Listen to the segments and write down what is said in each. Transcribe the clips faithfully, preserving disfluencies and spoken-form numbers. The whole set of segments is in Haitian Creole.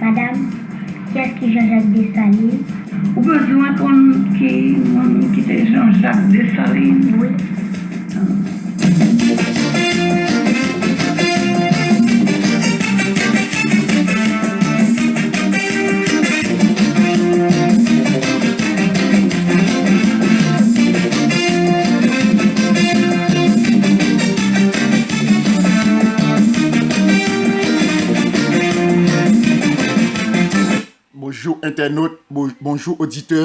Madam, kiyès ki Jean-Jacques Dessalines? Ou bezwen konn ki moun ki te Jean-Jacques Dessalines? Wi. Bonjou entènot, bon- bonjou oditè.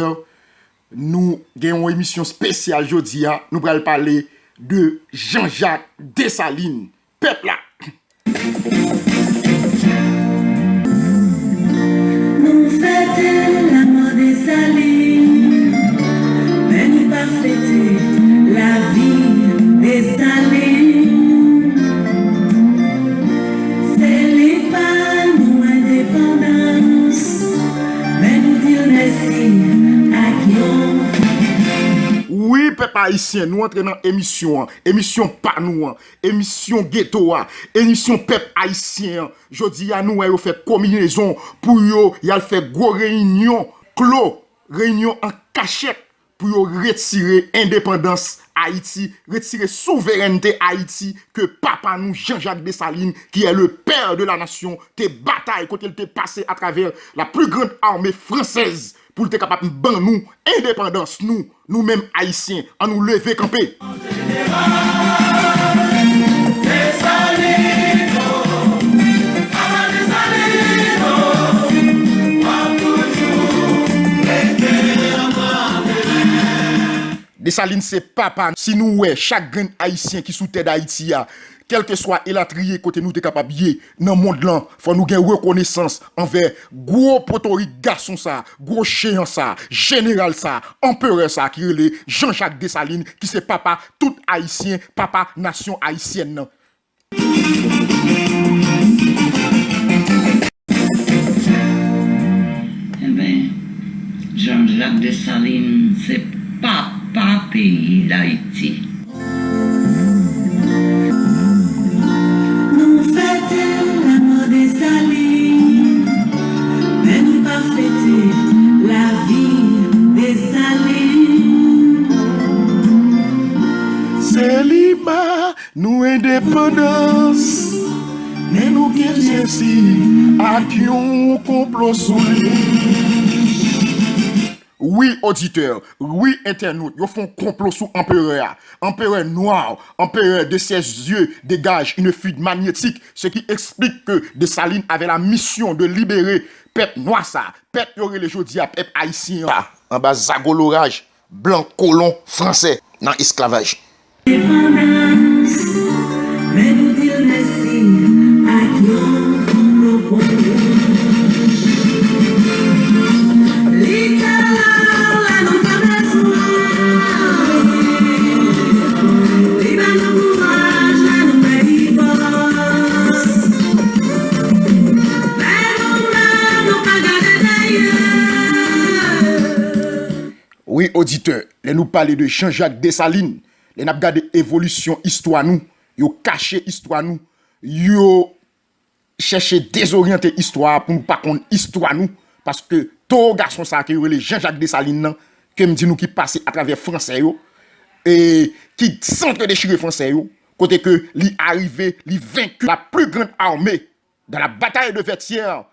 Nou gen yon emisyon espesyal jodi a. Nou pral pale de Jean-Jacques Dessalines, pèp la. Nou fete lanmò Desalin, men nou pa fete lavi Desalin. Se li ba nou endepandans, men nou di l mèsi ak yon. Wi, pèp ayisyen, nou antre nan emisyon an, emisyon pa nou an, emisyon geto a, emisyon pèp ayisyen an. Jodi a, nou wè yo fè konbinezon pou yo y al fè gwo reyinyon klo, reyinyon an kachèt, pou yo retire endepandans Ayiti, retire souverènte Ayiti ke papa nou Jean-Jacques Dessalines, qui est le père de la nation, te batay kote l te pase atravè la plus grande armée française pou l te kapab ban nou endepandans nou, nou menm Ayisyen. Ann nou leve kanpe. Desalin se papa. Si nou wè chak grenn Ayisyen ki sou tè Dayiti a, kèlkeswa elatriye kote nou te kapab ye nan mond lan, fò nou gen rekonesans anvè gwo potorik gason sa, gwo jeyan sa, jeneral sa, anperè sa ki rele Jean-Jacques Dessalines, ki se papa tout Ayisyen, papa nasyon ayisyèn nan. Enben, Jean-Jacques Dessalines se papa peyi Dayiti. Nou fete lanmò Desalin, men nou pa fete lavi Desalin. Se li ba nou endepandans, men nou gen Jezi ak yon konplo sou li. Wi, oditè, wi, entènot, yo fè yon konplo sou anperè a. Anperè nwa, empereur de ses yeux dégage une fibre magnétique, ce qui explique que Dessalines avait la mission de libérer pèp nwa sa, pèp yo rele jodi a pèp ayisyen an, anba zagoloraj blan kolon fransè nan esklavaj. Endepandans, men nou di l mèsi ak yon logo. Li te la, la nou te bezwen. Li ba nou kouraj, la nou pèdi fòs. Men nou menm, nou pa gade dèyè. Wi, oditè, lè nou pale de Jean-Jacques Dessalines, lè n ap gade evolisyon istwa nou, yo kache istwa nou, yo chèche dezoryante istwa a pou nou pa konn istwa nou, paske towo gason sa a ke yo rele Jean-Jacques Dessalines nan, ke m di nou ki pase atravè fransè yo, e ki santre dechire fransè yo, kote ke li arive, li venki la plus grande armée dans la bataille de Vertières,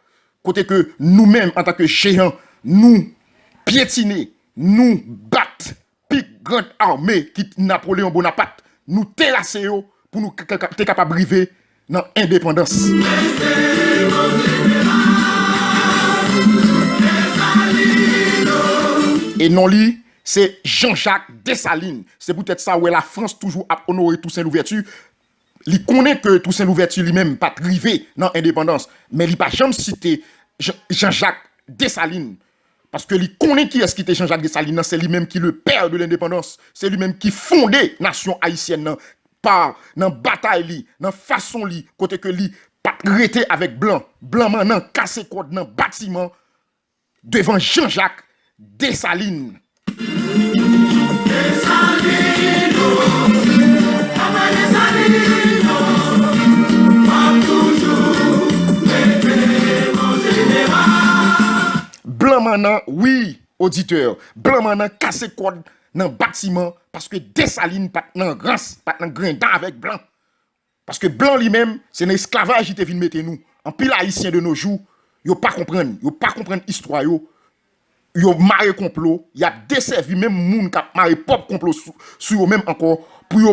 kote ke nou menm, antanke jeyan, nou pyetine, nou bat pi grand ame ki Napoleon Bonaparte, nou terase yo pou nou k- k- te kapab rive nan endepandans. E non li, se Jean-Jacques Dessalines. Se poutèt sa ou wè Lafrans toujou ap onore Toussaint Louverture. Li konnen ke Toussaint Louverture li menm pa t rive nan endepandans, men li pa janm site Jean- Jean-Jacques Dessalines. Paske li konnen kiyès ki te Jean-Jacques Dessalines nan, se li menm ki le père de l'indépendance, se li menm ki fonde nasyon ayisyèn nan, pa nan batay li, nan fason li, kote ke li pa t rete avèk blan, blan mannan kase kòd nan batiman devan Jean-Jacques Dessalines. Manman nan, wi, oditè, blan manman nan kase kòd nan batiman paske Desalin pa t nan rans, pa t nan grendan avèk blan. Paske blan li menm, se nan esklavaj li te vin mete nou. Anpil Ayisyen de nos jours, yo pa konprann, yo pa konprann istwa yo. Yo mare konplo, y ap desèvi menm moun k ap mare pwòp konplo sou, sou yo menm ankò, pou yo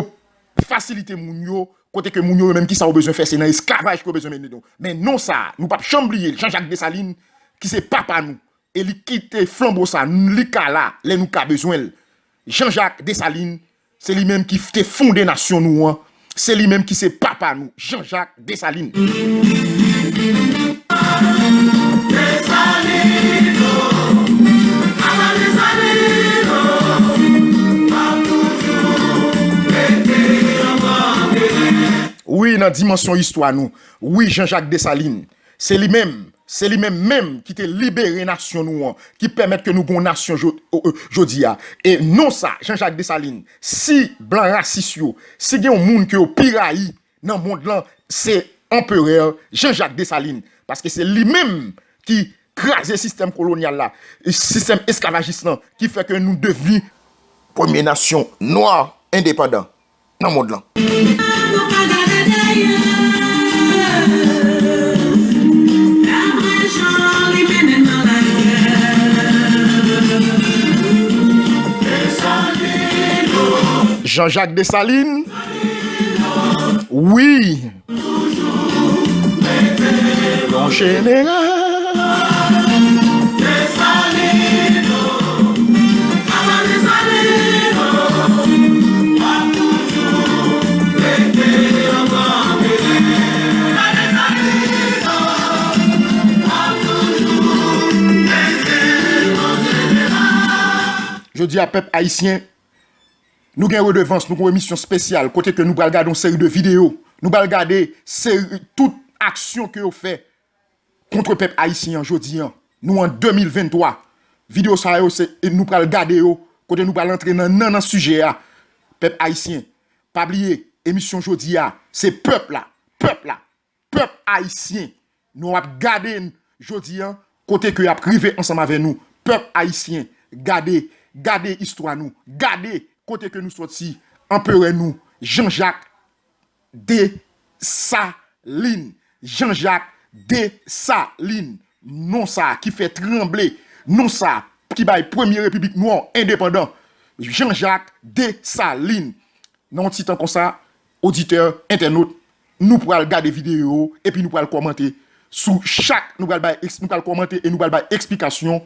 fasilite moun yo, kote ke moun yo, yo menm, kisa yo bezwen fè, se nan esklavaj ke yo bezwen mennen nou. Men non sa, nou p ap janm bliye l, Jean Jacques Dessalines, ki se papa nou, e li kite flanbo sa, li ka la, lè nou ka bezwen l. Jean Jacques Dessalines, se li menm ki te fonde nasyon nou an, se li menm ki se papa nou, Jean Jacques Dessalines. Wi, nan dimansyon istwa nou, wi, Jean Jacques Dessalines, se li menm, se li menm menm ki te libere nasyon nou an, ki pèmèt ke nou gon nasyon jo-, o-, o-, jodi a. E non sa, Jean Jacques Dessalines, si blan rasis yo, si gen yon moun ke yo pi rayi nan mond lan, se Anperè Jean Jacques Dessalines. Paske se li menm ki kraze sistèm kolonyal la, sistèm esklavajis lan, ki fè ke nou devni premye nasyon nwa endepandan nan mond lan. Jean Jacques Dessalines, wi. Yon jeneral. Jodi a, pèp ayisyen, nou gen redevans, nou gen yon emisyon espesyal kote ke nou pral gade yon seri de videyo. Nou pral gade seri tout aksyon ke yo fè kont pèp ayisyen an jodi an. Nou an de mil venntwa. Videyo sa yo, se, e nou pral gade yo, kote nou pral antre nan, nan, nan sijè a. Pèp ayisyen, pa bliye, emisyon jodi a, se pèp la, pèp la, pèp ayisyen. Nou ap gade n jodi an, kote ke y ap rive ansanm avè nou. Pèp ayisyen, gade, gade istwa nou, gade kote ke nou sòti, anperè nou, Jean Jacques Dessalines, Jean Jacques Dessalines, non sa a ki fè tranble, non sa a ki bay premye repiblik nwa endepandan, Jean Jacques Dessalines. Nan yon ti tan konsa, oditè, entènot, nou pral gade videyo epi nou pral kòmante sou chak, nou pral bay eks-, nou pral kòmante e nou pral bay eksplikasyon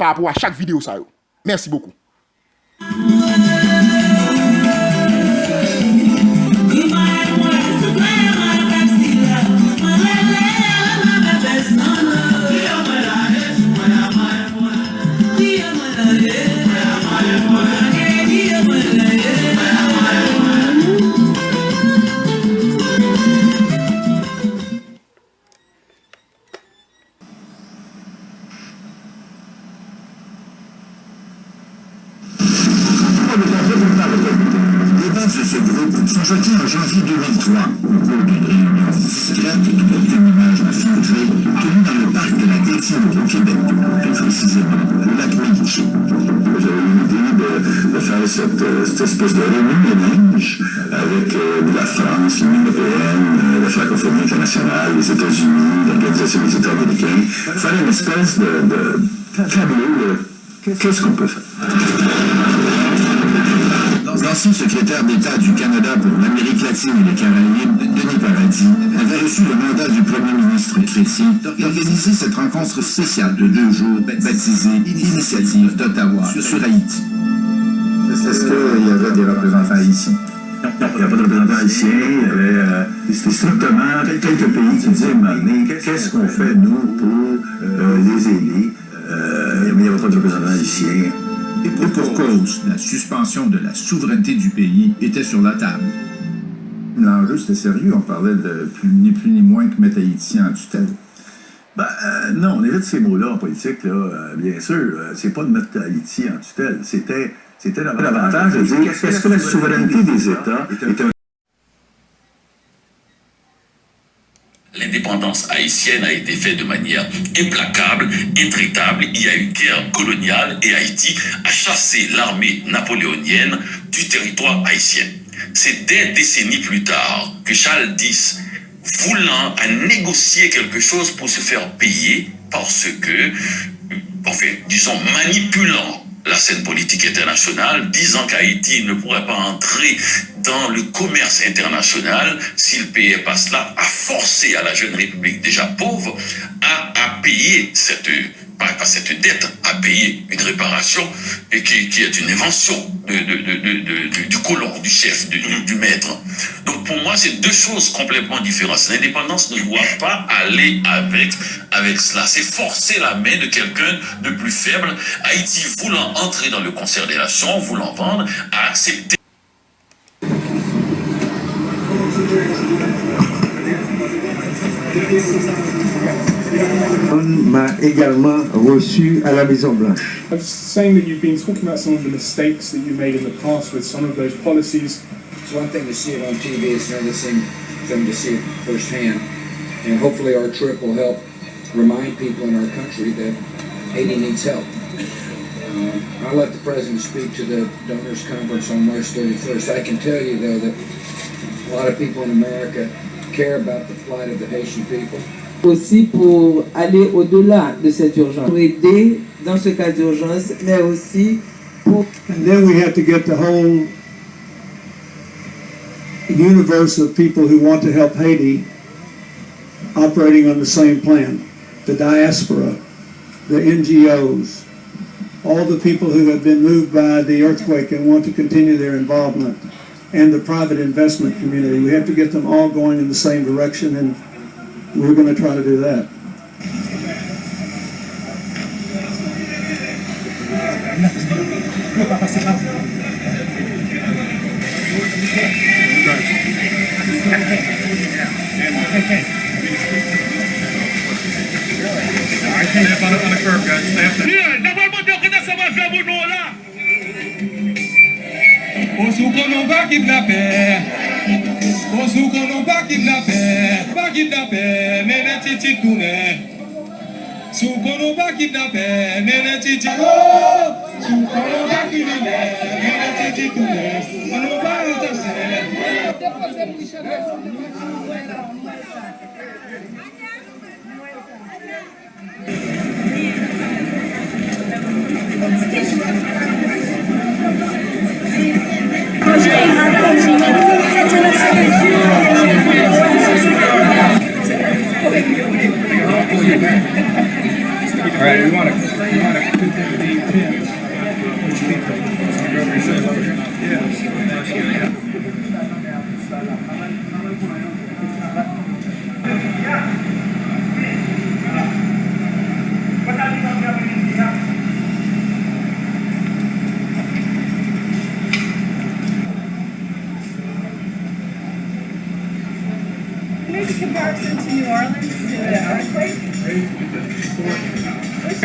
pa rapò a chak videyo sa yo. Mèsi bokou. Pour le café, vous le savez. Les bases de ce groupe sont jetées en janvier deux mille trois au cours d'une réunion discrète de quelques images infiltrées tenues dans le parc de la Gatineau au Québec, plus précisément au lac Meech. J'avais eu l'idée de, de faire cette, euh, cette espèce de remue-ménage avec, euh, la France, l'Union européenne, euh, la francophonie internationale, les États-Unis, l'Organisation des États américains, faire une espèce de, de tableau de qu'est-ce qu'on peut faire. L'ancien secrétaire d'État du Canada pour l'Amérique latine et les Caraïbes, Denis Paradis, avait reçu le mandat du Premier ministre Chrétien d'organiser cette rencontre spéciale de deux jours baptisée Initiative d'Ottawa sur Haïti. Est-ce qu'il y avait des représentants haïtiens? Non, il n'y a pas de représentants haïtiens. Il y avait, euh, strictement quelques pays qui disaient, mais qu'est-ce qu'on fait, nous, pour, euh, les aider? Euh, mais il n'y avait pas de représentants haïtiens. Et pour cause, la suspension de la souveraineté du pays était sur la table. L'enjeu, c'était sérieux. On parlait de plus, ni plus ni moins que mettre Haïti en tutelle. Ben, euh, non, on évite ces mots-là en politique, là, euh, bien sûr. Euh, c'est pas de mettre Haïti en tutelle. C'était, c'était davantage de dire, est-ce que la souveraineté des États est un Lendepandans résistance haïtienne a été faite de manière implacable, intraitable. Il y a eu guerre coloniale et Haïti a chassé l'armée napoléonienne du territoire haïtien. C'est des décennies plus tard que Charles dix, voulant à négocier quelque chose pour se faire payer, parce que, enfin, disons, manipulant la scène politique internationale, disant qu'Haïti ne pourrait pas entrer dans le commerce international s'il payait pas cela, a forcé à la jeune République déjà pauvre à, à payer cette, pas, pas cette dette, à payer une réparation et qui, qui est une invention de, de, de, de, de, du, du colon, du chef, du, du, du maître. Donc pour moi, c'est deux choses complètement différentes. L'indépendance ne doit pas aller avec, avec cela. C'est forcer la main de quelqu'un de plus faible. Haïti voulant entrer dans le concert des nations, voulant vendre, a accepté. M'a également reçu à la Maison Blanche. Saying that you've been talking about some of the mistakes that you made in the past with some of those policies. It's one thing to see it on T V, it's another thing, thing to see it firsthand. And hopefully our trip will help remind people in our country that Haiti needs help. Uh, I'll let the president speak to the donors conference on March thirty-first. I can tell you, though, that a lot of people in America care about the plight of the Haitian people. Aussi pour aller au-delà de cette urgence, pour aider dans ce cas d'urgence, mais aussi pour And then we have to get the whole universe of people who want to help Haiti operating on the same plan. The diaspora, the N G Os, all the people who have been moved by the earthquake and want to continue their involvement, and the private investment community. We have to get them all going in the same direction, and we're going to try to do that. Step on the, on the curb, guys. Stay up there. Yeah, n ap mande yo kote sa va fè pou nou la. Ou si w konnen w pa kidnapè. Ou si w konnen w pa kidnapè. Pa kidnapè, mennen Titi tounen. Si w konnen w pa kidnapè, mennen Titi. Si w konnen w pa kriminèl, mennen Titi tounen. Konnen w pa asasen.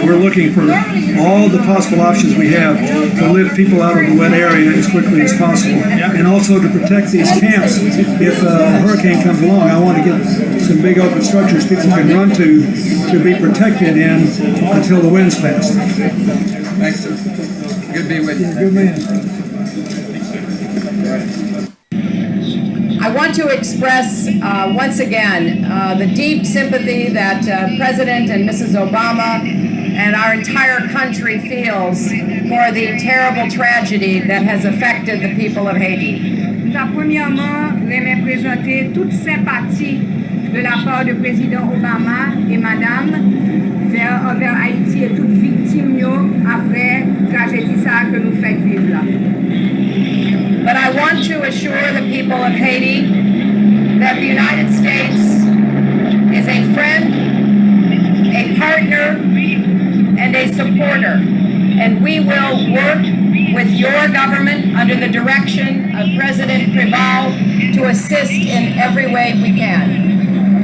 We're looking for all the possible options we have to lift people out of the wet area as quickly as possible, and also to protect these camps. If a hurricane comes along, I want to get some big open structures people can run to to be protected in until the winds pass. Thanks, sir. Good to be with you. Good man. I want to express uh, once again uh, the deep sympathy that uh, President and Missus Obama and our entire country feels for the terrible tragedy that has affected the people of Haiti. M ta premyèman renmen prezante tout senpati de la part de Prezidan Obama e Madam vè anvè Ayiti e tout viktim yo apre trajedi sa a ke nou fèk viv la. But I want to assure the people of Haiti that the United States is a friend, a partner, and a supporter, and we will work with your government under the direction of President Preval to assist in every way we can.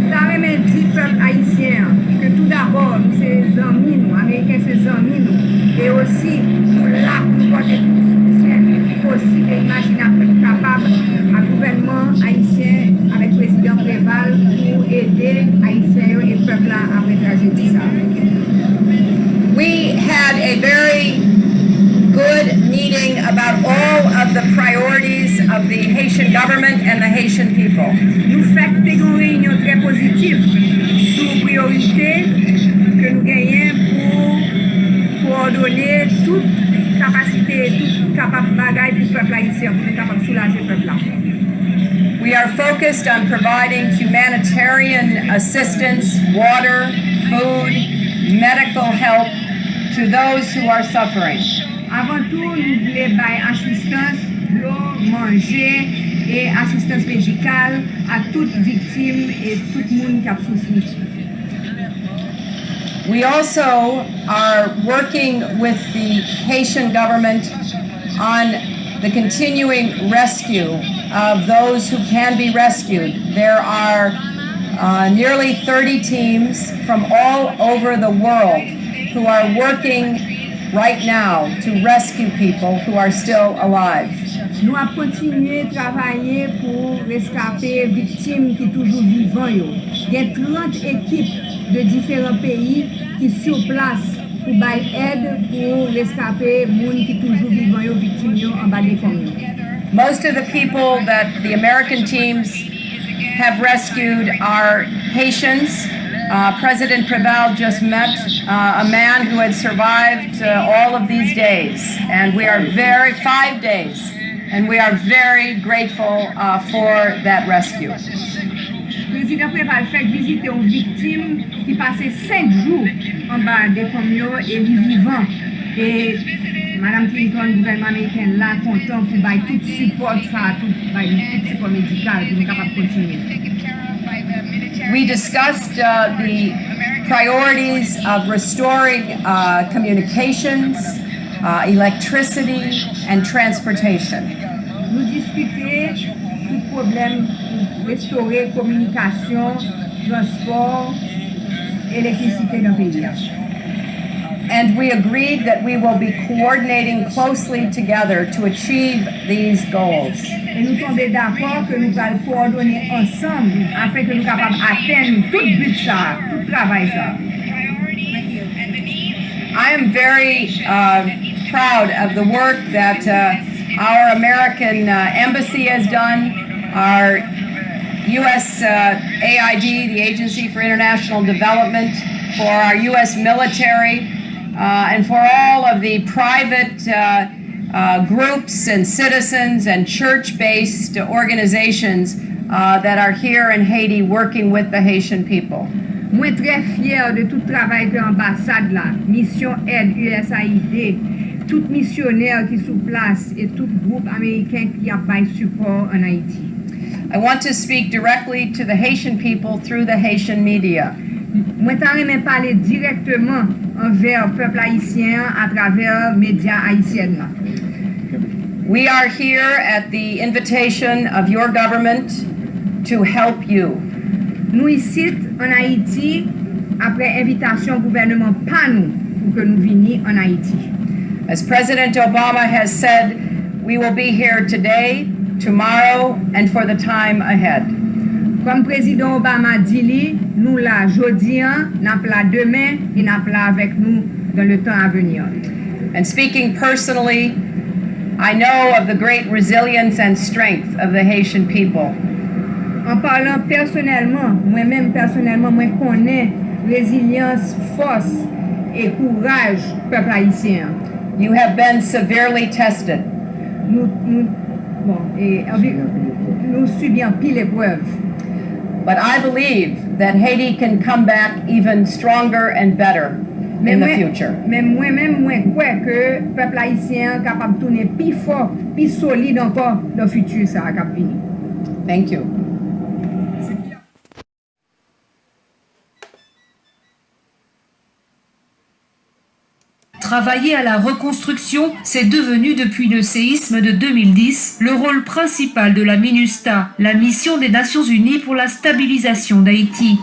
M ta renmen di pèp ayisyen an ke tou dabò nou se zanmi nou, Ameriken se zanmi nou, e osi nou la pou nou pòte tout soutyen posib e imajinab ke nou kapab a gouvènman ayisyen avèk Prezidan Preval pou ede Ayisyen yo. We had a very good meeting about all of the priorities of the Haitian government and the Haitian people. Nou fèk te gen yon reyinyon trè pozitif sou priyorite ke nou genyen pou kowòdone tout kapasite, tout kapab bagay pou pèp ayisyen, pou nou kapab soulaje pèp la. We are focused on providing humanitarian assistance, water, food, medical help to those who are suffering. Avan tou, nou vle bay asistans, dlo, manje e asistans medikal a tout viktim e tout moun k ap soufri. We also are working with the Haitian government on the continuing rescue of those who can be rescued. There are uh, nearly thirty teams from all over the world who are working right now to rescue people who are still alive. Nou ap kontinye travay pou reskape viktim ki toujou vivan yo. Gen trant ekip de diferan peyi ki sou plas pou bay èd pou reskape moun ki toujou vivan yo, viktim yo anba dekonm yo. Most of the people that the American teams have rescued are Haitians. Uh, President Preval just met uh, a man who had survived uh, all of these days, and we are very, five days, and we are very grateful uh, for that rescue. Prezidan Preval fèk vizite yon viktim ki pase senk jou anba dekonm yo e li vivan. E Madanm Clinton, gouvènman ameriken la kontan pou bay tout sipò sa, tout, bay tout sipò medikal pou nou kapab kontinye. We discussed uh, the priorities of restoring uh, communications, uh, electricity, and transportation. Nou diskite tout pwoblèm pou restore kominikasyon, transpò, elektrisite nan peyi a. And we agreed that we will be coordinating closely together to achieve these goals. E nou tonbe dakò ke nou pral kowòdone ansanm afin ke nou kapab atenn tout bi sa, tout travay sa. I am very uh, proud of the work that uh, our American uh, embassy has done, our U S uh, A I D, the Agency for International Development, for our U S military, uh, and for all of the private uh, uh, groups and citizens and church based organizations uh, that are here in Haiti working with the Haitian people. Mwen trè fyè de tout travay ke anbasad la, misyon èd U S A I D, tout misyonè ki sou plas e tout gwoup ameriken ki ap bay sipò ann Ayiti. I want to speak directly to the Haitian people through the Haitian media. Mwen ta renmen pale dirèkteman anvè pèp ayisyen an atravè medya ayisyèn nan. We are here at the invitation of your government to help you. Nou isit ann Ayiti apre envitasyon gouvèneman pa nou pou ke nou vini ann Ayiti. As President Obama has said, we will be here today, tomorrow, and for the time ahead. Kòm Prezidan Obama di li, nou la jodi an, n ap la demen e n ap la avèk nou dans le temps à venir. And speaking personally, I know of the great resilience and strength of the Haitian people. An palan pèsonèlman, mwen menm pèsonèlman, mwen konnen rezilyans, fòs e kouraj pèp ayisyen an. You have been severely tested. Nou, nou, bon, e, anvi, nou sibi anpil eprèv. But I believe that Haiti can come back even stronger and better in the future. Men mwen menm, mwen kwè ke pèp ayisyen an kapab tounen pi fò, pi solid ankò nan fiti sa a k ap vini. Thank you. Travailler à la reconstruction, c'est devenu depuis le séisme de deux mille dix le rôle principal de la MINUSTAH, la mission des Nations Unies pour la stabilisation d'Haïti.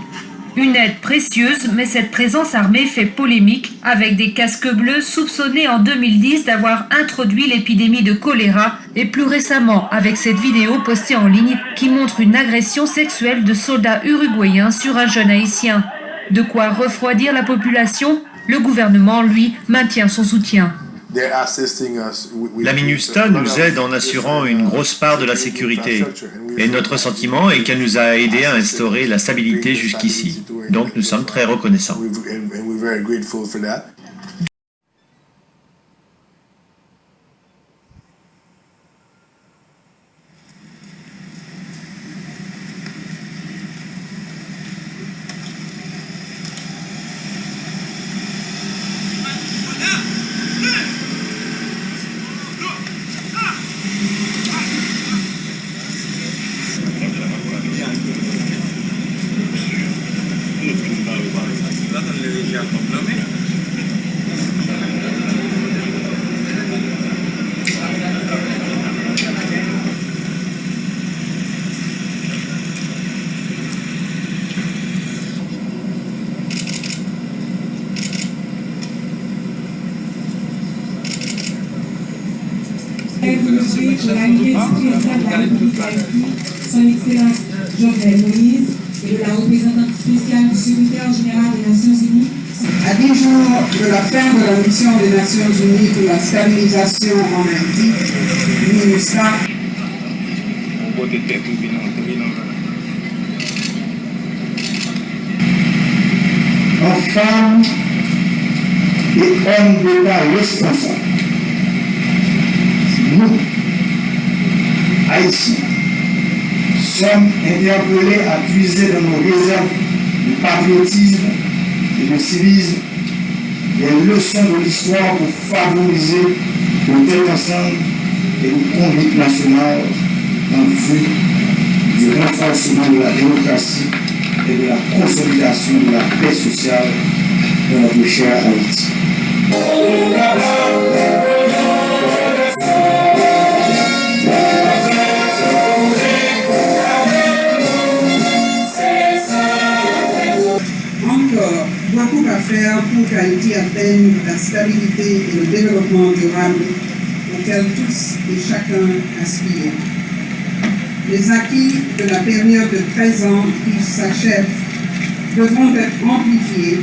Une aide précieuse, mais cette présence armée fait polémique, avec des casques bleus soupçonnés en deux mille dix d'avoir introduit l'épidémie de choléra, et plus récemment avec cette vidéo postée en ligne qui montre une agression sexuelle de soldats uruguayens sur un jeune haïtien. De quoi refroidir la population, le gouvernement, lui, maintient son soutien. La MINUSTAH nous aide en assurant une grosse part de la sécurité. Et notre sentiment est qu'elle nous a aidés à instaurer la stabilité jusqu'ici. Donc nous sommes très reconnaissants. Dirigé pour l'arrivée du président de la République d'Haïti, son Excellence Jovenel Moïse, et de la représentante spéciale du secrétaire général des Nations Unies. À dix jours de la fin de la mission des Nations Unies pour la stabilisation en Haïti, MINUSTAH, an fanm e òm deta responsab. Nou, Ayisyen, sommes interpellés à puiser dans nos réserves de patriotisme et de civisme des leçons de l'histoire pour favoriser le tête ensemble et le conduite nationale en vue du renforcement de la démocratie et de la consolidation de la paix sociale dans notre cher Haïti. Encore beaucoup à faire pour qu'Haïti atteigne la stabilité et le développement durable auxquels tous et chacun aspire. Les acquis de la période de treize ans qui s'achève devront être amplifiés,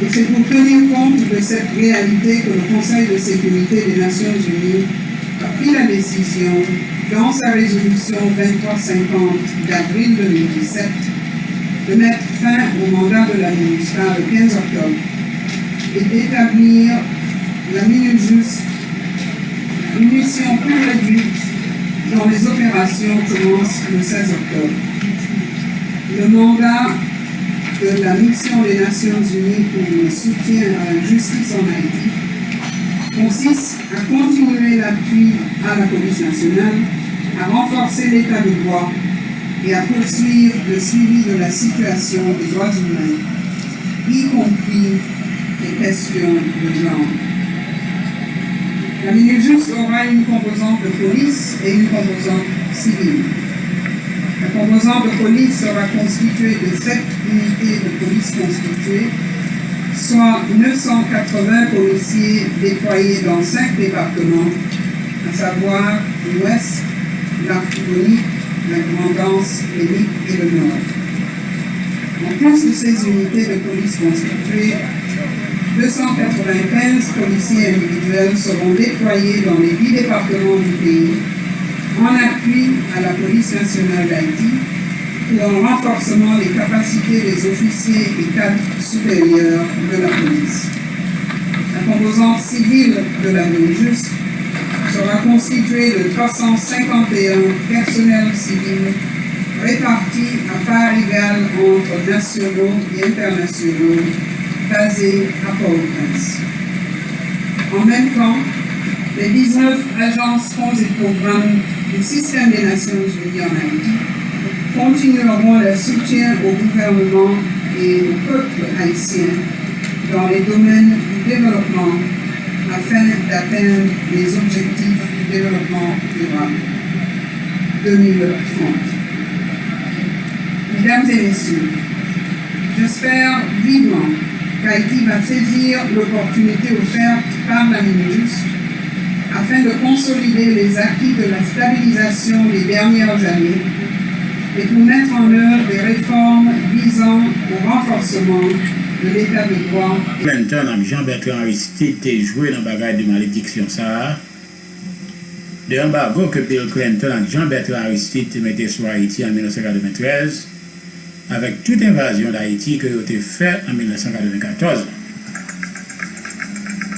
et c'est pour tenir compte de cette réalité que le Conseil de sécurité des Nations Unies a pris la décision, dans sa résolution vingt-trois cinquante d'avril deux mille dix-sept, de mettre fin au mandat de la MINUSTAH le quinze octobre et d'établir la MINUJUST, une mission plus réduite dont les opérations commencent le seize octobre. Le mandat de la Mission des Nations Unies pour le soutien à la justice en Haïti consiste à continuer l'appui à la police nationale, à renforcer l'état de droit et à poursuivre le suivi de la situation des droits humains, y compris les questions de genre. La MINUJUST aura une composante de police et une composante civile. La composante de police sera constituée de sept unités de police constituées, soit neuf cent quatre-vingts policiers déployés dans cinq départements, à savoir l'Ouest, l'Artibonite, la Grand'Anse, le Nip et le Nord. En plus de ces unités de police constituées, deux cent quatre-vingt-quinze policiers individuels seront déployés dans les huit départements du pays, en appui à la Police nationale d'Haïti, pour un renforcement des capacités des officiers et cadres supérieurs de la police. La composante civile de la MINUJUST sera constituée de trois cent cinquante et un personnels civils répartis à parts égales entre nationaux et internationaux basés à Port-au-Prince. En même temps, les dix-neuf agences, fonds et programmes du système des Nations Unies en Haïti continueront leur soutien au gouvernement et au peuple haïtien dans les domaines du développement afin d'atteindre les objectifs du développement durable deux mille trente. Mesdames et messieurs, j'espère vivement qu'Haïti va saisir l'opportunité offerte par la MINUJUST afin de consolider les acquis de la stabilisation des dernières années et pour mettre en œuvre des réformes visant au renforcement de l'état de droit. Clinton ak Jean Bertrand Aristide te jwe nan bagay de malediksyon sa a, de anbago ke Bill Clinton ak Jean Bertrand Aristide te mete sou Ayiti an mil nèf san katreventrèz, avèk tout envazyon Dayiti ke yo te fè an mil nèf san katrevenkatòz la.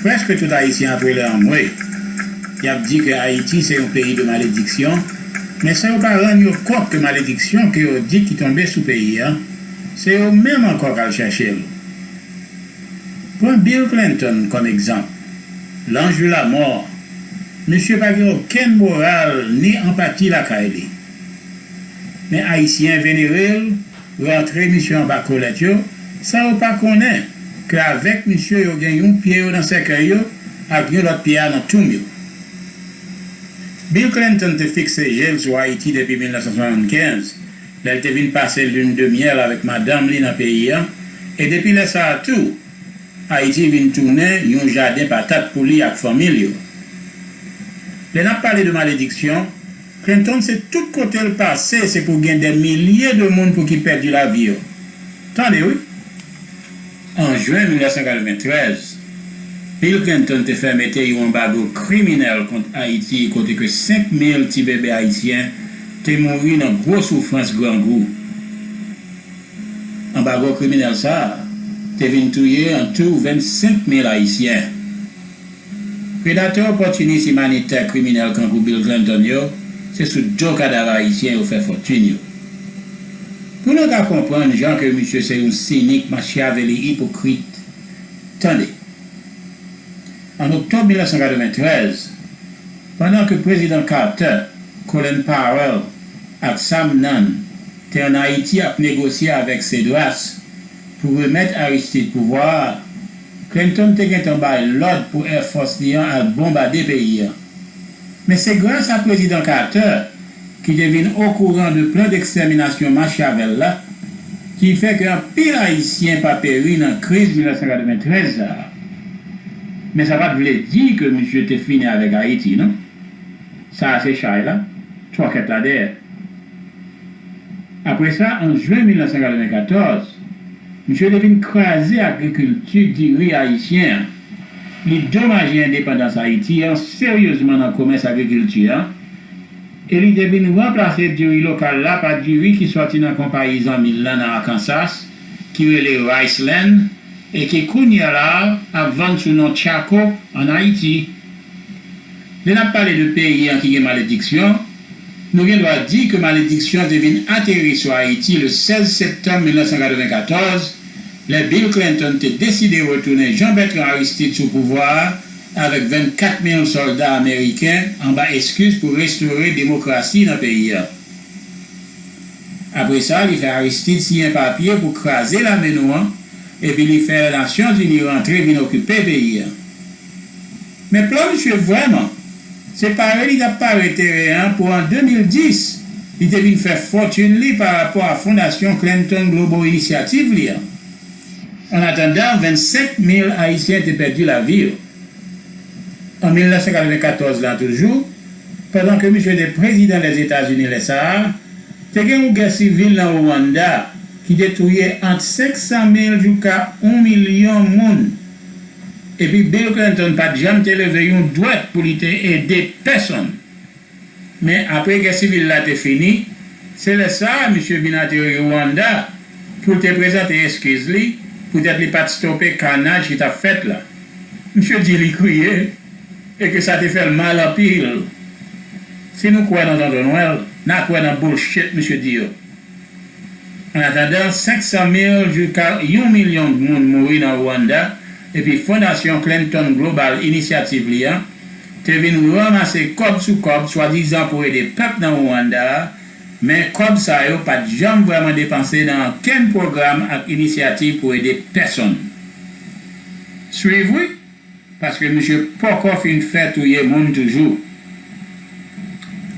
Prèske tout Ayisyen ap rele anmwe. Y ap di ke Ayiti se yon peyi de malediksyon, men san yo pa rann yo kont ke malediksyon ke yo di ki tonbe sou peyi a, se yo menm ankò k al chèche l. Pran Bill Clinton kòm egzanp. L'ange de la mort. Misye pa gen okenn moral ni anpati lakay li. Men Ayisyen venere l, rantre misye anba kolèt yo, san yo pa konnen ke avèk misye yo gen yon pye yo nan sèkèy yo ak yon lòt pye a nan tonm yo. Bill Clinton te fikse je l sou Ayiti depi mil nèf san swasannkenz, lè l te vin pase lune de miel avèk madanm li nan peyi a, e depi lè sa a tou, Ayiti vin tounen yon jaden patat pou li ak fanmi l yo. Lè n ap pale de malediksyon, Clinton se tout kote l pase se pou gen dè milye de moun pou ki pèdi lavi yo. Tande wi! An jen mil nèf san katreventrèz, Bill Clinton te fè mete yon anbago kriminèl kont Ayiti kote ke senk mil ti bebe ayisyen te mouri nan gwo soufrans grangou. Anbago kriminèl sa a te vin touye antou vennsenk mil Ayisyen. Predatè opòtinis imanitè kriminèl kankou Bill Clinton yo, se sou do kadav Ayisyen yo fè fòtin yo. Pou nou ka konprann jan ke misye se yon sinik, machiaveli, ipokrit, tande. An oktòb mil nèf san katreventrèz, pandan ke Prezidan Carter, Colin Powell ak Sam Nunn te ann Ayiti ap negosye avèk Cédras pou remèt Aristide pouvwa a, Clinton te gentan bay lòd pou Air Force li an al bonbade peyi a. Men se gras a Prezidan Carter ki te vin okouran de plan dekstèminasyon Machiavel la, ki fè ke anpil Ayisyen pa peri nan kriz mil nèf san katreventrèz sa a. Men sa pa t vle di ke misye te fini avèk Ayiti, non. Sa a se chay la, twòkèt la dèyè. Apre sa, an jen mil nèf san katrevenkatòz, misye te vin kraze agrikilti diri ayisyen an. Li domaje endepandans Ayiti an seryezman nan komès agrikilti an, e li te vin ranplase diri lokal la pa diri ki sòti nan konpayi zanmi l lan nan Arkansas, ki rele Riceland, e ke kounye a la a ap vann sou non Chaco ann Ayiti. Lè n ap pale de peyi an ki gen malediksyon, nou gen dwa di ke malediksyon te vin ateri sou Ayiti le sèz septanm mil nèf san katrevenkatòz, lè Bill Clinton te deside retounen Jean Bertrand Aristide sou pouvwa a avèk vennkat mil sòlda ameriken anba eskiz pou restore demokrasi nan peyi a. Apre sa, li fè Aristide siyen papye pou kraze lame nou an, epi li fè Nasyonzini rantre vin okipe peyi a. Men plan misye vrèman, se pare li t ap pare teren an pou an de mil dis, li te vin fè fòtin li pa rapò a Fondasyon Clinton Global Initiative li an. Annatandan, vennsenk mil Ayisyen te pèdi lavi yo. An mil nèf san katrevenkatòz la toujou, pandan ke misye te prezidan Lèzetazini lè sa a, te gen yon gè sivil nan Rwanda ki te touye ant senk san mil jouka yon milyon moun. Epi Bill Clinton pa t janm te leve yon dwèt pou li te ede pèsonn. Men apre gè sivil la te fini, se lè sa a misye vin ateri Rwanda pou l te prezante eskiz li poutèt li pa t stope kanaj ki t ap fèt la. Misye di li kriye e ke sa te fè l mal anpil. Si nou kwè nan Tonton Nwèl, n a kwè nan bullshit misye di yo. Annatandan, senk san mil jouka yon milyon moun mouri nan Rwanda, epi Fondasyon Clinton Global Initiative li an te vin ranmase kòb sou kòb swadizan pou ede pèp nan Rwanda a, men kòb sa yo pa t janm vrèman depanse nan okenn pwogram ak inisyativ pou ede pèsonn. Swiv wi! Paske misye poko fin fè touye moun toujou.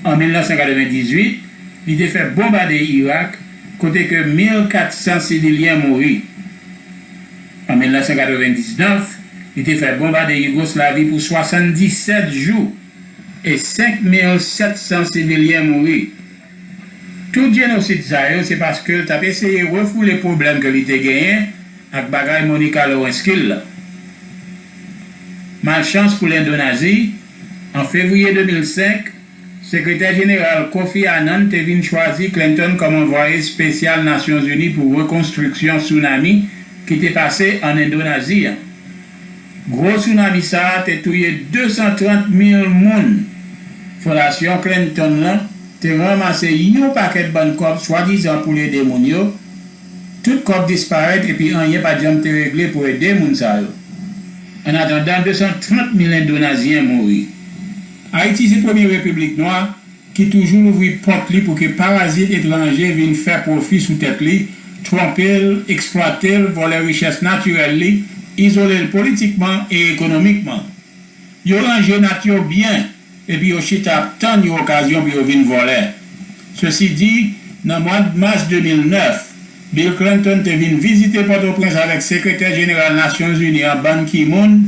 An mil nèf san katrevendizuit, li te fè bonbade Irak, kote ke mil kat san sivilyen mouri. An mil nèf san katrevendiznèf, li te fè bonbade Yougoslavi pou swasanndisèt jou e senk mil sèt san sivilyen mouri. Tout jenosid sa yo se paske l t ap eseye refoule pwoblèm ke li te genyen ak bagay Monica Lewinsky la. Malchans pou Lendonazi, an fevriye de mil senk, Sekretè Jeneral Kofi Annan te vin chwazi Clinton kòm anvwaye espesyal Nasyonzini pou rekonstriksyon tsunami ki te pase ann Endonazi an. Gwo tsunami sa a te touye de san trant mil moun. Fondasyon Clinton nan te ranmase yon pakèt bann kòb swadizan pou l ede moun yo. Tout kòb disparèt epi anyen pa t janm te regle pou ede moun sa yo. Annatandan, de san trant mil Endonazyen mouri. Ayiti se premye repiblik nwa ki toujou louvri pòt li pou ke parazit etranje vin fè pwofi sou tèt li, twonpe l, eksplwate l, vòlè richès natirèl li, izole l politikman e ekonomikman. Yo ranje nat yo byen, epi yo chita ap tann yon okazyon pou yo vin vòlè. Sesi di, nan mwa mas de mil nèf, Bill Clinton te vin vizite Pòtoprens avèk Sekretè Jeneral Nasyonzini an Ban Ki-moon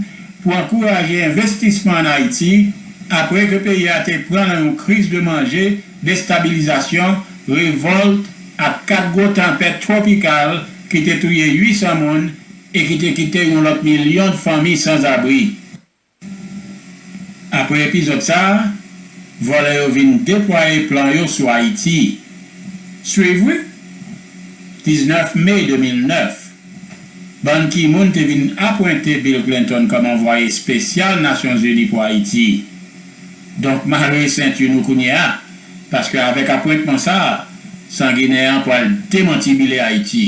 pou ankouraje envestisman ann Ayiti, apre ke peyi a te pran nan yon kriz de manje, destabilizasyon, revòlt ak kat gwo tanpèt twopikal ki te touye uit san moun e ki te kite yon lòt milyon fanmi sanzabri. Apre epizòd sa a, vòlè yo vin deplwaye plan yo sou Ayiti. Swiv wi! Diznèf me de mil nèf, Ban Ki-moon te vin apwente Bill Clinton kòm anvwaye espesyal Nasyonzini pou Ayiti. Donk, mare senti nou kounye a, paske avèk apwentman sa a, sanginè an pral demantibile Ayiti.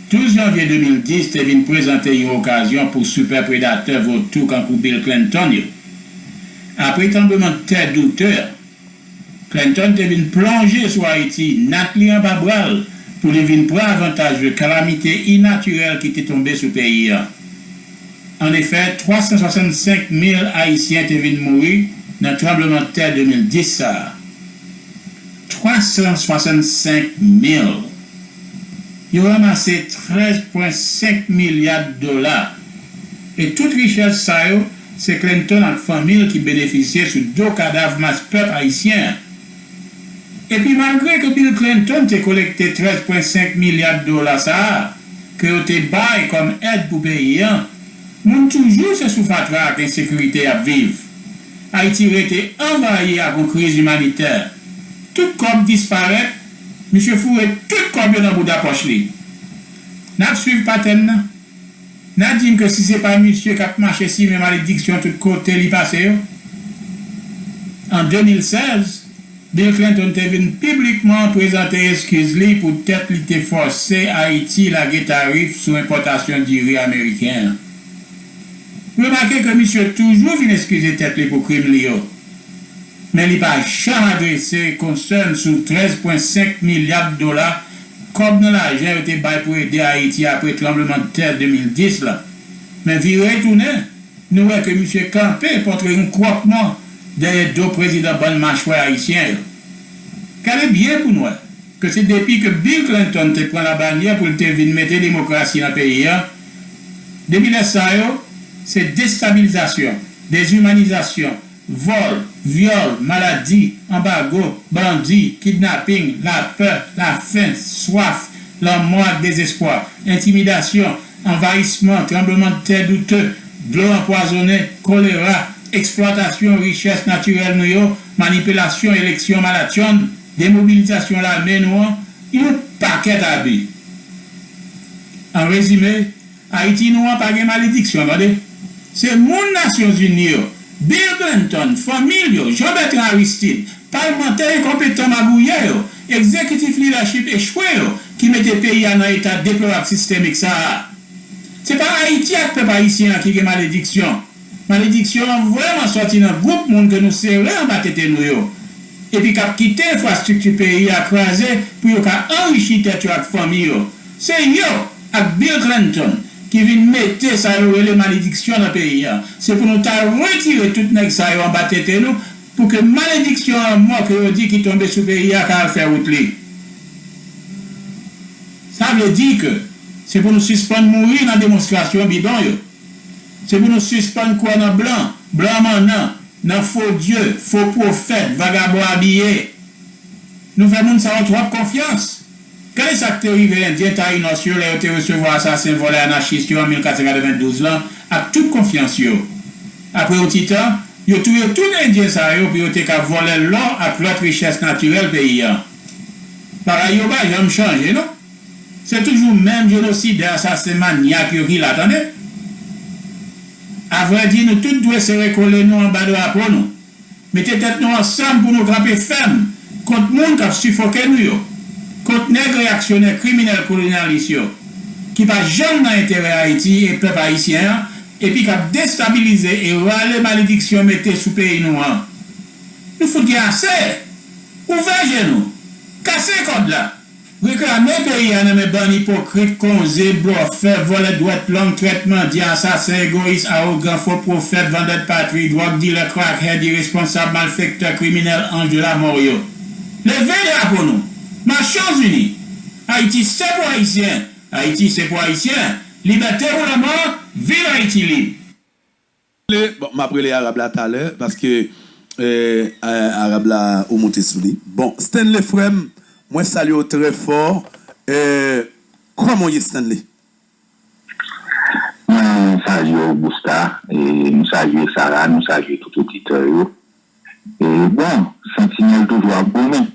Douz janvye de mil dis te vin prezante yon okazyon pou sipè predatè votou kankou Bill Clinton yo. Apre tranblemanntè doutè a, Clinton te vin plonje sou Ayiti, nat li anba bra l, pou li vin pran avantaj de kalamite inatirèl ki te tonbe sou peyi a. Annefè, twa san swasannsenk mil Ayisyen te vin mouri nan tranblemanntè de mil dis sa a. Twa san swasannsenk mil! Yo ranmase trèz pwen senk milya dola. E tout richès sa yo, se Clinton ak fanmi l ki benefisye sou do kadav mas pèp ayisyen an. Epi malgre ke Bill Clinton te kolekte trèz pwen senk milya dola sa a, ke yo te bay kòm èd pou peyi an, moun toujou se sou fatra ak ensekirite y ap viv. Ayiti rete anvayi ak yon kriz imanitè. Tout kòb disparèt, misye foure tout kòb yo nan bouda pòch li. N ap swiv patèn nan. N a di n ke si se pa misye k ap mache simen malediksyon tout kote li pase yo. An de mil sèz, Bill Clinton te vin piblikman prezante eskiz li poutèt li te fòse Ayiti lage tarif sou enpòtasyon diri ameriken an. Remake ke misye toujou vin eskize tèt li pou krim li yo. Men li pa janm adrese konsèn sou trèz pwen senk milya dola kòb nan lajan yo te bay pou ede Ayiti apre tranblemanntè de mil dis la. Men vire tounen, nou wè ke misye kanpe pòtre yon kwòkman dèyè do prezidan bann machwè ayisyen yo. Gade byen pou n wè ke se depi ke Bill Clinton te pran labanyè pou l te vin mete demokrasi nan peyi a, depi lè sa yo, se destabilizasyon, dezimanizasyon, vòl, vyòl, maladi, anbago, bandi, kidnaping, lapè, lafen, swaf, lanmò ak dezespwa, entimidasyon, anvayisman, tranblemanntè doute, dlo anpwazonnen, kolera, eksplwatasyon richès natirèl nou yo, manipilasyon eleksyon malatchonn, demobilizasyon lame nou an, yon pakèt abi. An rezime, Ayiti nou an pa gen malediksyon, tande. Se moun Nasyonzini yo, Bill Clinton, fanmi l yo, Jean Bertrand Aristide, palmantè enkonpetan magouyè yo, egzekitif lidèchip echwe yo ki mete peyi a nan eta deplorab sistemik sa a. Se pa Ayiti ak pèp ayisyen an ki gen malediksyon. Malediksyon an vrèman sòti nan gwoup moun ke nou sere anba tete nou yo, epi k ap kite enfrastrikti peyi a kraze pou yo ka anrichi tèt yo ak fanmi yo. Se yo, ak Bill Clinton, ki vin mete sa yo rele malediksyon nan peyi a. Se pou nou ta retire tout nèg sa yo anba tete nou, pou ke malediksyon lanmò ke yo di ki tonbe sou peyi a ka al fè wout li. Sa vle di ke se pou nou sispann mouri nan demonstrasyon bidon yo. Se pou nou sispann kwè nan blan, blan mannan, nan fo dye, fo pwofèt, vagabon abiye. Nou fè moun sa yo twòp konfyans. Gade sa k te rive Endyen Tayinòs yo lè yo te resevwa asasen vòlè anachis yo an mil kat san katrevendouz lan ak tout konfyans yo. Apre yon ti tan, yo touye tout Endyen sa yo pou yo te ka vòlè lò ak lòt richès natirèl peyi a. Bagay yo pa janm chanje, non. Se toujou menm jenosidè, asasen, manyak yo ki la, tande. Avrèdi, nou tout dwe sere kole nou anba drapo nou. Mete tèt nou ansanm pou nou kanpe fèm kont moun k ap sifoke nou yo, kont nèg reyaksyonè kriminèl kolonyalis yo, ki pa janm nan enterè Ayiti e pèp ayisyen an, epi k ap destabilize e rale malediksyon mete sou peyi nou an. Nou fout gen ase! Ouvè je nou! Kase kòd la! Reklame peyi a nan men bann ipokrit, konze, blòfè, vòlè dwèt long, trèt, mandyan, asasen, egoyis, awogan, fo pwofèt, vandè patri, dwòg dilè, crackhead, iresponsab, malfektè, kriminèl, anj de lamò yo. Leve drapo nou! Mache Ozini! Ayiti se pou Ayisyen! Ayiti se pou Ayisyen! Libète ou lanmò! Viv Ayiti lib! Bon, m ap rele Arab la talè paske eh, Arab la ou monte sou li. Bon, Stanley frè m, mwen salye w trè fò. Eh, kòman w ye Stanley? Mwen salye w Busta, e nou salye Sara, nou salye tout oditè yo. E bon, Santinèl toujou ap goumen.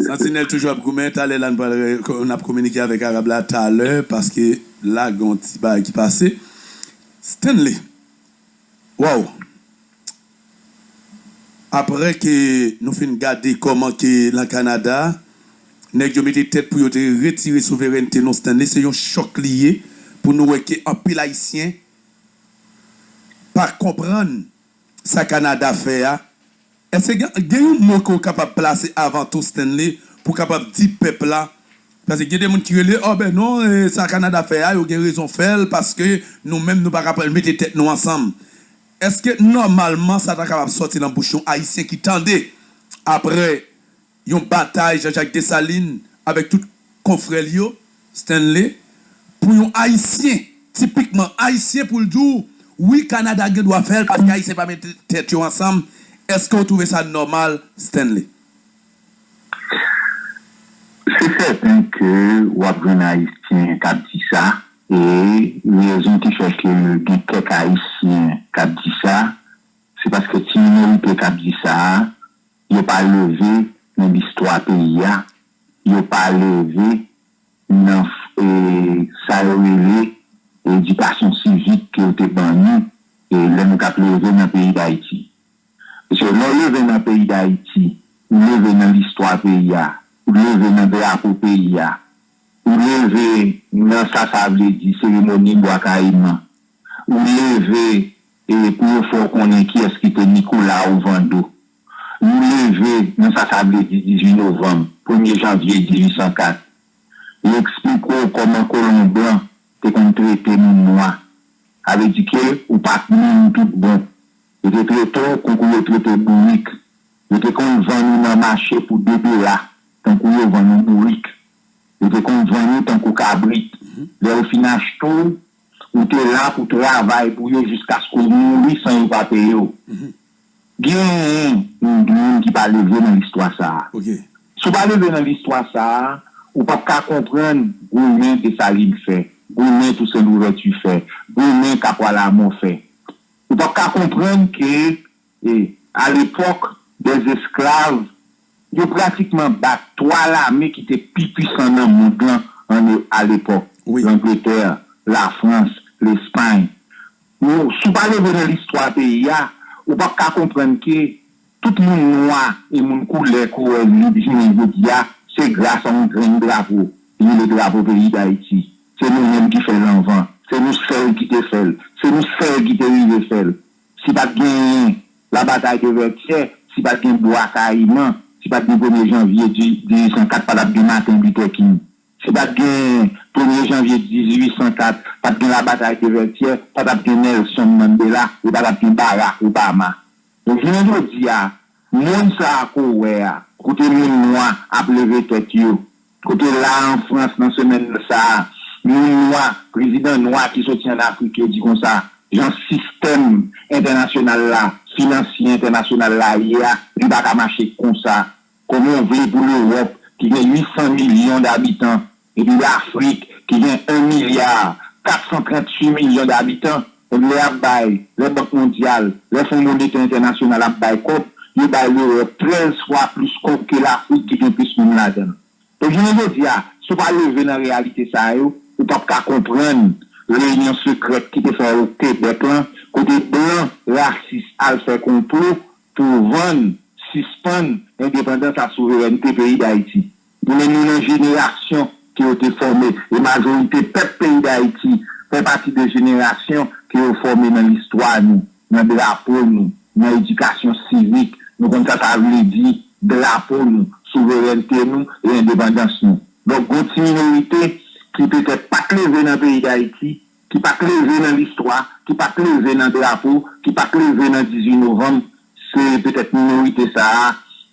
Santinèl toujou ap goumen, talè la n ap kominike avèk Arab la talè paske la gen yon ti bagay ki pase. Stanley, waw! Apre ke nou fin gade kòman ke lan Kanada, nèg yo mete tèt pou yo te retire souverènte nou Stanley, se yon chòk li ye pou nou wè ke anpil Ayisyen pa konprann sa Kanada fè a. Èske gen, gen yon mo ke w kapab plase avan tou Stanley pou w kapab di pèp la, paske gen de moun ki rele, oh ben non, eh, sa Kanada fè a, yo gen rezon fè l, paske nou menm nou pa ka pral mete tèt nou ansanm. Èske nòmalman sa ta kapab sòti nan bouch yon Ayisyen ki tande apre yon batay Jean Jacques Dessalines avèk tout konfrè l yo, Stanley, pou yon Ayisyen, tipikman Ayisyen pou l di w, wi Kanada gen dwa fè l paske Ayisyen pa mete tèt yo ansanm, èske w twouve sa nòmal, Stanley? Se sèten ke w ap jwenn Ayisyen k ap di sa, e rezon ki fè ke gen kèk Ayisyen k ap di sa, se paske ti minorite k ap di sa a, yo pa leve nan listwa peyi a, yo pa leve nan sa yo rele edikasyon sivik ke yo te ban nou lè nou t ap leve nan peyi Dayiti. Paske lè w leve nan peyi Dayiti, ou leve nan listwa peyi a, ou leve nan drapo peyi a, ou leve nan sa sa vle di seremoni Bwa Kayiman, ou leve e pou yo fè w konnen kiyès ki te Nicolas Ovando. Ou leve nan sa sa vle di dizuit novanm, premye janvye dizuit san kat. Yo eksplike w kòman kolon blan te konn trete moun nwa. Sa vle di ke ou pa t moun tout bon. Yo te trete w konkou yo trete bourik. Yo te konn vann ou nan mache pou de dola, tankou yo vann ou bourik. Yo te konn vann ou tankou kabrit. Lè yo fin achte w, ou te la pou travay pou yo jiskaske w mouri san yo pa peye w. Genyen moun ki pa leve nan listwa sa a. Si w pa leve nan listwa sa a, ou p ap ka konprann goumen Desalin fè, goumen Tousen Louvèti fè, goumen Kapwa Lamò fè. Ou p ap ka konprann ke, e, alepòk dèzesklav, yo pratikman bat twa lame ki te pi pwisan nan mond lan an alepòk, Langletè, Lafrans, Lespay. Si w pa leve nan listwa peyi a, ou p ap ka konprann ke tout moun nwa e moun koulè ke w wè lib jounen jodi a, se gras a yon grenn drapo, li rele drapo peyi Dayiti. Se nou menm ki fè l anvan. Se nou sèl ki te fè l. Se nou sèl ki te rive fè l. Si pa t genyen Labatay de Vètyè, si pa t gen Bwa Kayiman, si pa t gen premye janvye dizuit san kat, pa t ap gen Maten Lithè King. Si pa t gen premye janvye dizuit san kat, pa t gen Labatay de Vètyè, pa t ap gen Nelson Mandela e pa t ap gen Barack Obama. Jounen jodi a, monn sa a ke w wè a, kote moun nwa ap leve tèt yo, kote la an Frans nan semèn sa a, moun nwa, prezidan nwa ki soti an Afrik yo di konsa, jan sistèm entènasyonal la, finansye entènasyonal la ye a, li pa ka mache konsa. Kòman w vle pou Lewòp, ki gen uit san milyon dabitan, epi Lafrik, ki gen en milya kat san tranntuit milyon dabitan, epi lè y ap bay, lè Bank Mondyal, lè Fon Monetè Entènasyonal ap bay kòb, yo bay Lewòp trèz fwa plis kòb ke Lafrik ki gen plis moun ladan l. Donk, jounen jodi a, si w pa leve nan reyalite sa yo, ou p ap ka konprann reyinyon sekrèt ki te fè yo Kebèk lan, kote blan rasis al fè konplo pou vann, sispann endepandans ak souverènte peyi Dayiti. Tounen nou nan jenerasyon ke yo te fòme, e majorite pèp peyi Dayiti fè pati de jenerasyon ke yo fòme nan listwa nou, nan drapo nou, nan edikasyon sivik. Nou konn sa sa vle di, drapo nou, souverènte nou e endepandans nou. Donk, gon ti minorite ki petèt pa t leve nan peyi Dayiti, ki pa t leve nan listwa, ki pa t leve nan drapo, ki pa t leve nan dizuit novanm, se petèt minorite sa a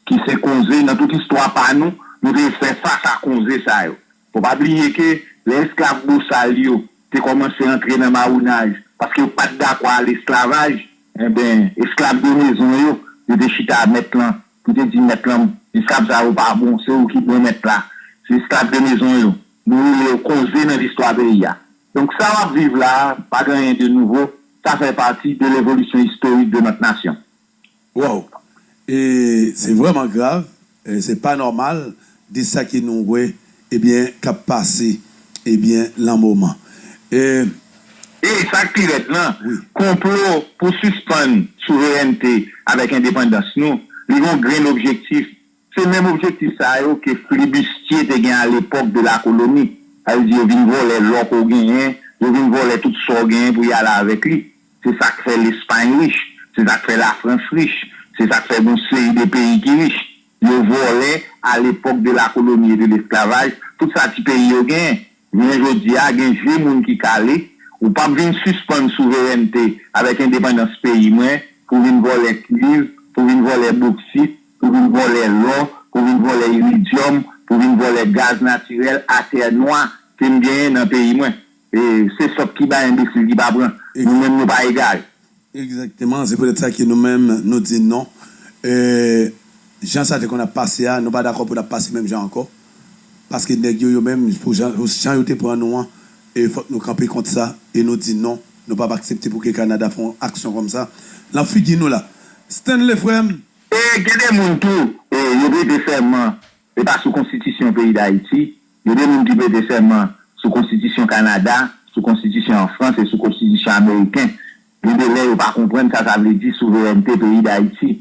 ki se konze nan tout istwa pa nou, nou te fè fas a konze sa yo. Fò pa bliye ke lè esklav bosal yo te kòmanse antre nan mawonaj, paske yo pa t dakò a lesklavaj, enben, esklav de mezon yo, yo te chita mèt lan, pou te di mèt lan, esklav sa yo pa bon, se ou ki bon mèt la. Se esklav de mezon yo. Nou rele yo konze nan listwa peyi a. Donk, sa w ap viv la a, pa gen anyen de nouvo, sa fè pati de levolisyon istorik de notre nation. Wow! E se vrèman grav, e se pa nòmal de sa ke nou wè, ebyen, k ap pase, ebyen, lan moman. E. E sa k pi rèd lan, konplo pou sispann souverènte avèk endepandans nou, li gen yon grenn objektif. Se menm objektif sa yo ke flibistye te gen alepòk de la koloni. Sa vle di yo vin vòlè lò ke w genyen, yo vin vòlè tout sa w genyen pou y ale avèk li. Se sa k fè Lespay rich, se sa k fè Lafrans rich, se sa k fè gon seri de peyi ki rich. Yo vòlè, à l'époque de la colonie et de l'esclavage, tout sa ti peyi yo genyen. Jounen jodi a, gen je moun ki kale, ou p ap vin sispann souverènte avèk endepandans peyi mwen pou vin vòlè kwiv, pou vin vòlè boksit, pou vin vòlè lò, pou vin vòlè iridyòm, pou vin vòlè gaz natirèl, atè nwa ke m genyen nan peyi mwen. E se sòt ki bay enbesil ki pa pran. Nou menm nou pa egare. Egzakteman, se poutèt sa ke nou menm nou di non. E, jan sa te konn ap pase a, nou pa dakò pou n ap pase menm jan ankò. Paske nèg yo, yo menm, pou jan, pou jan yo te pran nou an, e fòk nou kanpe kont sa, e nou di non, nou p ap aksepte pou ke Kanada fè yon aksyon kòmsa lan figi nou la. Stanley frè m. E gen de moun tou, e, yo prete sèman, e pa sou konstitisyon peyi Dayiti, gen de moun ki prete sèman sou konstitisyon Kanada, sou konstitisyon an Frans e sou konstitisyon ameriken. Gen de lè yo pa konprann sa sa vle di souverènte peyi Dayiti.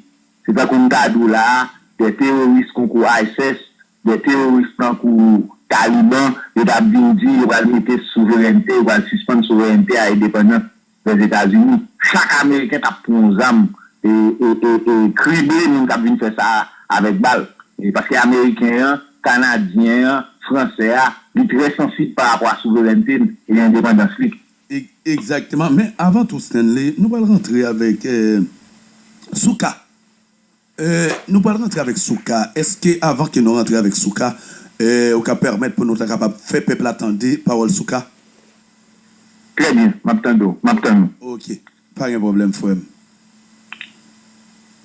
Se tankou m ta di w la a, de teworis tankou ISIS, de teworis tankou Taliban, yo t ap vin di yo pral mete souverènte, yo pral sispann souverènte a endepandans Lèzetazini. Chak Ameriken t ap pran yon zam e, e, e, e krible moun k ap vin fè sa a avèk bal. E paske Ameriken an, Kanadyen an, Fransè a, li trè sansib pa rapò a souverènte l e endepandans li. Egzakteman. Men avan tou, Stanley, nou pral rantre avèk eh, Souka. Eh, nou pral rantre avèk Souka. Èske avan ke nou rantre avèk Souka, eh, ou ka pèmèt pou nou ta kapab fè pèp la tande pawòl Souka? Trè byen, m ap tande w, m ap tann ou. Ok, pa gen pwoblèm frè m.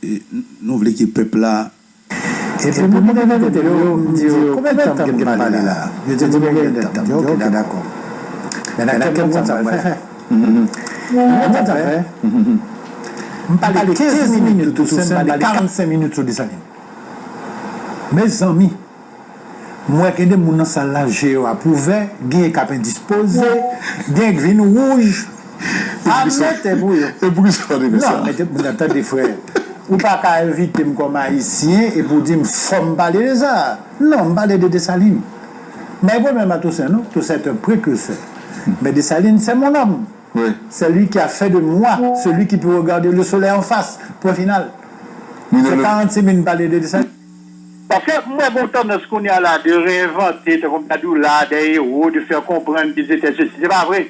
E, n- nou vle ke pèp la. Epi mwen mande envite yo, m di yo, konbyen tan m gen pale la? Yo di m gen yon èdtan. M di, ok, dakò. Men nan kè m konn sa m pral fè. M konn sa m fè. M pale kenz minit sou Tousen, m pale karannsenk minit sou Desalin. Mezanmi, m wè gen de moun nan sal la, je yo ap ouvè, genyen k ap endispoze, genyen k vin wouj. Pa mete pou yo. E poukisa w te fè sa? Non, mete pou nan tande frè. Ou pa ka envite m kòm Ayisyen epi w di m fò m pale de sa. Non, m pale de Desalin. M pa gen pwoblèm ak Tousen non. Tousen se te prekirsè. Men Desalin se mon nonm. Se li ki a fè de mwa seli ki pe regade le solèy an fas. Pwen final. Se karannsenk min pale de Desalin. Paske m wè gon tandans kounye a la de reenvante, tankou m ta di w la, des héros, de faire comprendre qu'ils étaient ceci. Se pa vre.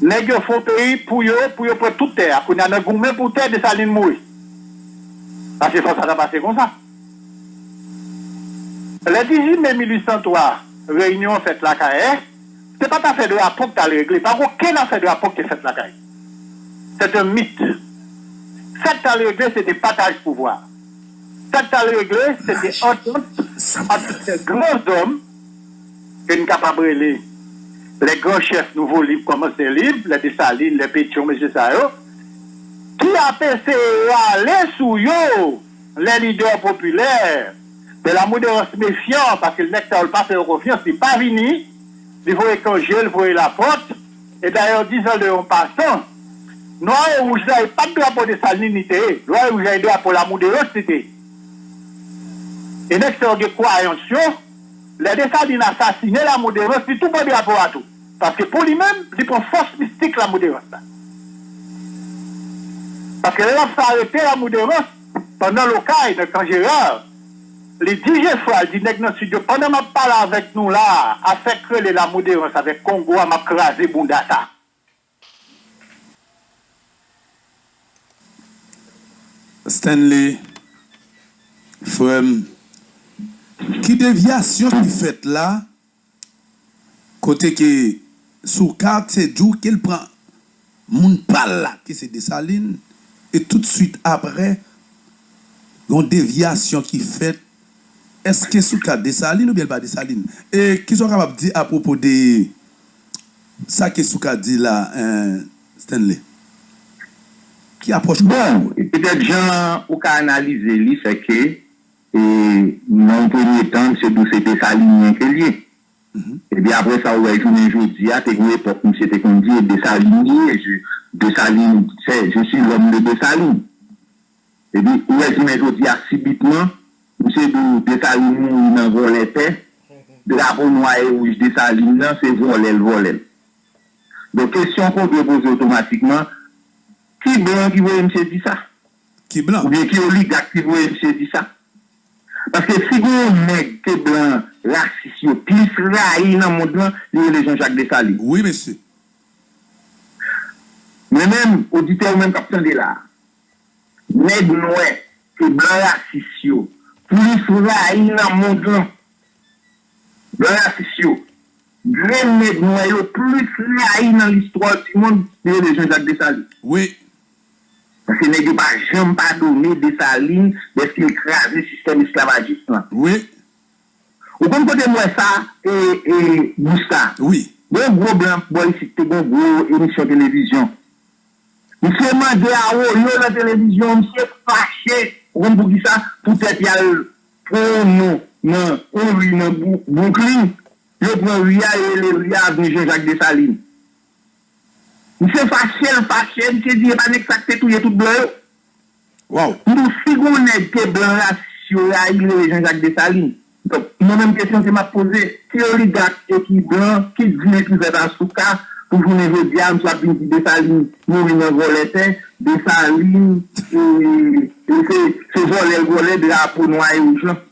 Nèg yo fè yon peyi pou yo, pou yo pran tout tè a. Kounye a nan goumen pou tè, Desalin mouri. Paske fò sa ta pase konsa. Lè dizuit me mil uit san twa, reyinyon an fèt lakay, se pa t afè drapo k t al regle. Pa gen okenn afè drapo k te fèt lakay. C'est un mythe. Sa k t al regle, se te pataj pouvwa. Sa k t al regle, se te antant ant lè gran zòm ke n kapab rele lè gran chèf nouvo lib kòmanse lib, lè Desalin, lè Petyon, mesye sa yo, ki ap eseye rale sou yo lè lidè popilè, lè Lamouderans mefyan, paske nèg sa yo l pa fè yo konfyans, li pa vini, li voye kanje, li voye lapòt, e dayè, dizan de yon pasan, nwa e wouj la, e pa t drapo Desalin li te ye, nwa e wouj la, e drapo Lamouderans li te ye. E nèg sa yo gen kwayans yo, lè Desalin asasinen Lamouderans, li tou pran drapo a tou. Paske pou li menm, li pran fòs mistik Lamouderans la. Paske lè l ap sa arete Lamouderans, pandan lokay nan Kan Jera, li di Jefra, li di nèg nan Sid yo, pandan m ap pale avèk nou la a, afè k rele Lamouderans avèk Kongo a, m ap kraze bounda sa. Stanley, frè m, ki devyasyon ki fèt la, kote ke Soukar te di w ke l pran moun pa l la, ki se Desalin, e toutswit apre, yon devyasyon ki fèt, èske Soukar Desalin oubyen l pa Desalin? E kisa w kapab di apwopo de sa ke Soukar di la, Stanley? Ki apwòch ou? Bon, petèt jan ou ka analize li, se ke, nan yon premye tan, misye di w se Desalinyen ke l ye. Epi apre sa, ou wè jounen jodi a, te gen yon epòk misye te konn di e Desalin li ye, Desalin, c'est, je suis l'homme de Dessalines. Epi, ou wè jounen jodi a, sibitman, misye di w Desalin mouri nan vòlè tè, drapo nwa e wouj Desalin nan, se vòlè l vòlè l. Donk, kesyon ke w dwe poze otomatikman, ki blan ki voye misye di sa? Ki blan? Oubyen ki oligak ki voye misye di sa? Paske si gen yon nèg ke blan rasis yo plis rayi nan mond lan, li rele Jean Jacques Dessalines. Wi, mesye. Mwen menm, oditè yo menm k ap tande la a, nèg nwè ke blan rasis yo plis rayi nan mond lan, blan rasis yo, grenn nèg nwè yo plis rayi nan listwa di mond, li rele Jean Jacques Dessalines. Wi. Paske nèg yo pa janm padone Desalin dèske l kraze sistèm esklavajis lan. Wi. Ou konn kote m wè sa, e, e, Busta? Wi. Gen yon gwo blan bò isit, te gen yon gwo emisyon televizyon. Misye mande Arroyo nan televizyon, misye fache, ou konn poukisa? Poutèt y al pran yon non nan yon ri nan Brooklyn, yo pran ri a, yo rele ri a Avni Jean Jacques Dessalines. Misye fache, l fache, misye di e pa nèg sa k te touye tout blan yo. Waw. M di w si gon nèg ke blan rasis yo rayi, li rele Jean Jacques Dessalines. Donk, mwen menm kesyon ke m ap poze, ki oligak e ki blan ki di ekri vèb a Souka pou jounen jodi a, misye ap vin di Desalin mouri nan vòlè tè, Desalin, e, e se, se vòlè l vòlè drapo nwa e wouj lan.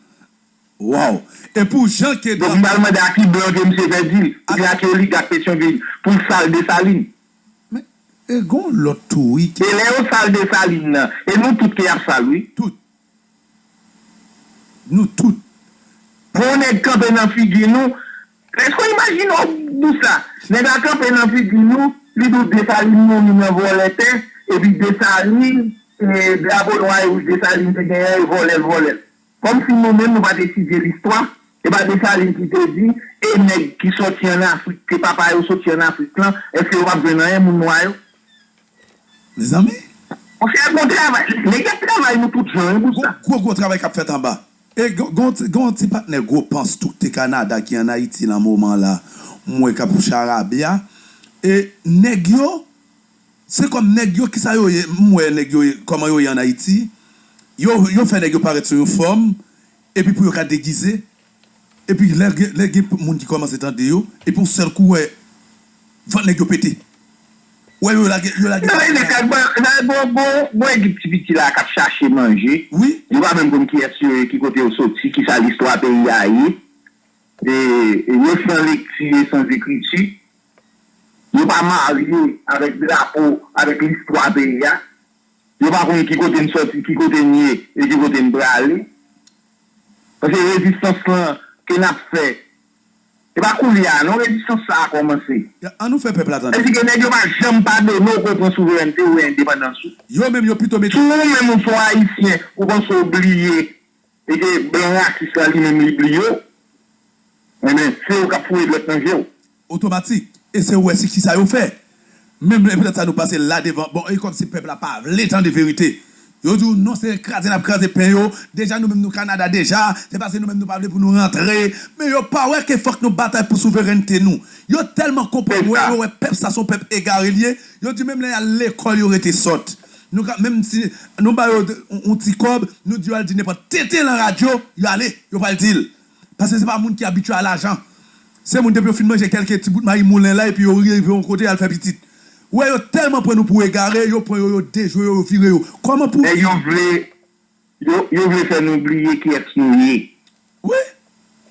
Waw! E pou jan ke. Donk, m pral mande a ki blan ke misye fè di l, oubyen a ki oligak Petyonvil, pou l sal Desalin. Men, e gon lòt tou, wi, ki. E lè yo sal Desalin nan, e nou tout ke y ap sal, wi. Tout. Nou tout. Pou yon nèg kanpe nan figi nou, èske w imajine w Busta? Nèg la kanpe nan figi nou, li di w Desalin mouri nan vòlè tè, epi Desalin, e, drapo nwa e wouj Desalin te genyen, e vòlè l vòlè l. Kòmsi nou menm nou pa t etidye listwa, e pa Desalin ki te di, e nèg ki sòti ann Afrik, ke papa yo soti ann Afrik lan, èske yo p ap jwenn anyen, moun nwa yo? Mezanmi. Monchè, gon travay. Nèg y ap travay nou tout jan, wi, pou sa. Gwo, gwo, gwo travay k ap fèt anba. E gon, gon, gon ti patnè gwo pans tou k te Kanada ki ann Ayiti nan moman la. M wè k ap charabya. E nèg yo, se kòm nèg yo, kisa yo ye? M wè nèg yo, kòman yo ye ann Ayiti. Yo, yo fè nèg yo parèt sou yon fòm, epi pou yo ka degize. Epi lè gen, lè gen moun ki kòmanse tande yo, epi yon sèl kou w wè vant nèg yo pete. W wè yo lage, yo lage. Non, e nèg la, bon, bon, bon, bon ekip ti piti la k ap chache manje. Wi. Yo pa menm konn kiyès yo ye, ki kote yo soti, kisa listwa peyi a ye. E, e yo san lekti, e san ekriti. Yo pa marye avèk drapo, avèk listwa peyi a. Yo pa konn ki kote n sòti, ki kote n ye, e ki kote n prale. Paske rezistans lan ke n ap fè, e pa koulye a non rezistans sa a kòmanse. Ann nou fè pèp la tande. Sètadi ke nèg yo pa janm padone w ke w pran souverènte ou endepandans ou. Yo menm yo pito mete. Si ou menm ou se yon Ayisyen, ou panse w bliye E ke blan rasis la li menm li bliye w. Enben, se yo k ap foure dwèt nan je w. Otomatik. E se ou wè se kisa yo fè. Menm lè petèt sa nou pase la devan. Bon, e kòmsi pèp la pa vle tande verite. Yo di w non, se kraze n ap kraze pen yo. Deja nou menm nou Kanada deja. Se paske nou menm nou pa vle pou nou rantre. Men yo pa wè ke fòk nou batay pou souverènte nou. Yo tèlman konprann wè, yo wè pèp sa se yon pèp egare l ye. Yo di menm lè y al lekòl yo rete sòt. Nou ka, menm si nou ba yo yon, yon ti kòb, nou di yo al di nenpòt tenten lan radyo, yo ale, yo pral di l. Paske se pa moun ki abitye a lajan. Se moun depi yo fin manje kèlke ti bout mayi moulen la epi yo rive yon kote y al fè pitit. Ou wè yo tèlman pran nou pou egare, yo pran yo, yo dejwe yo, yo vire yo. Kòman pou... Nèg yo vle, yo, yo vle fè nou bliye kiyès nou ye. Wi.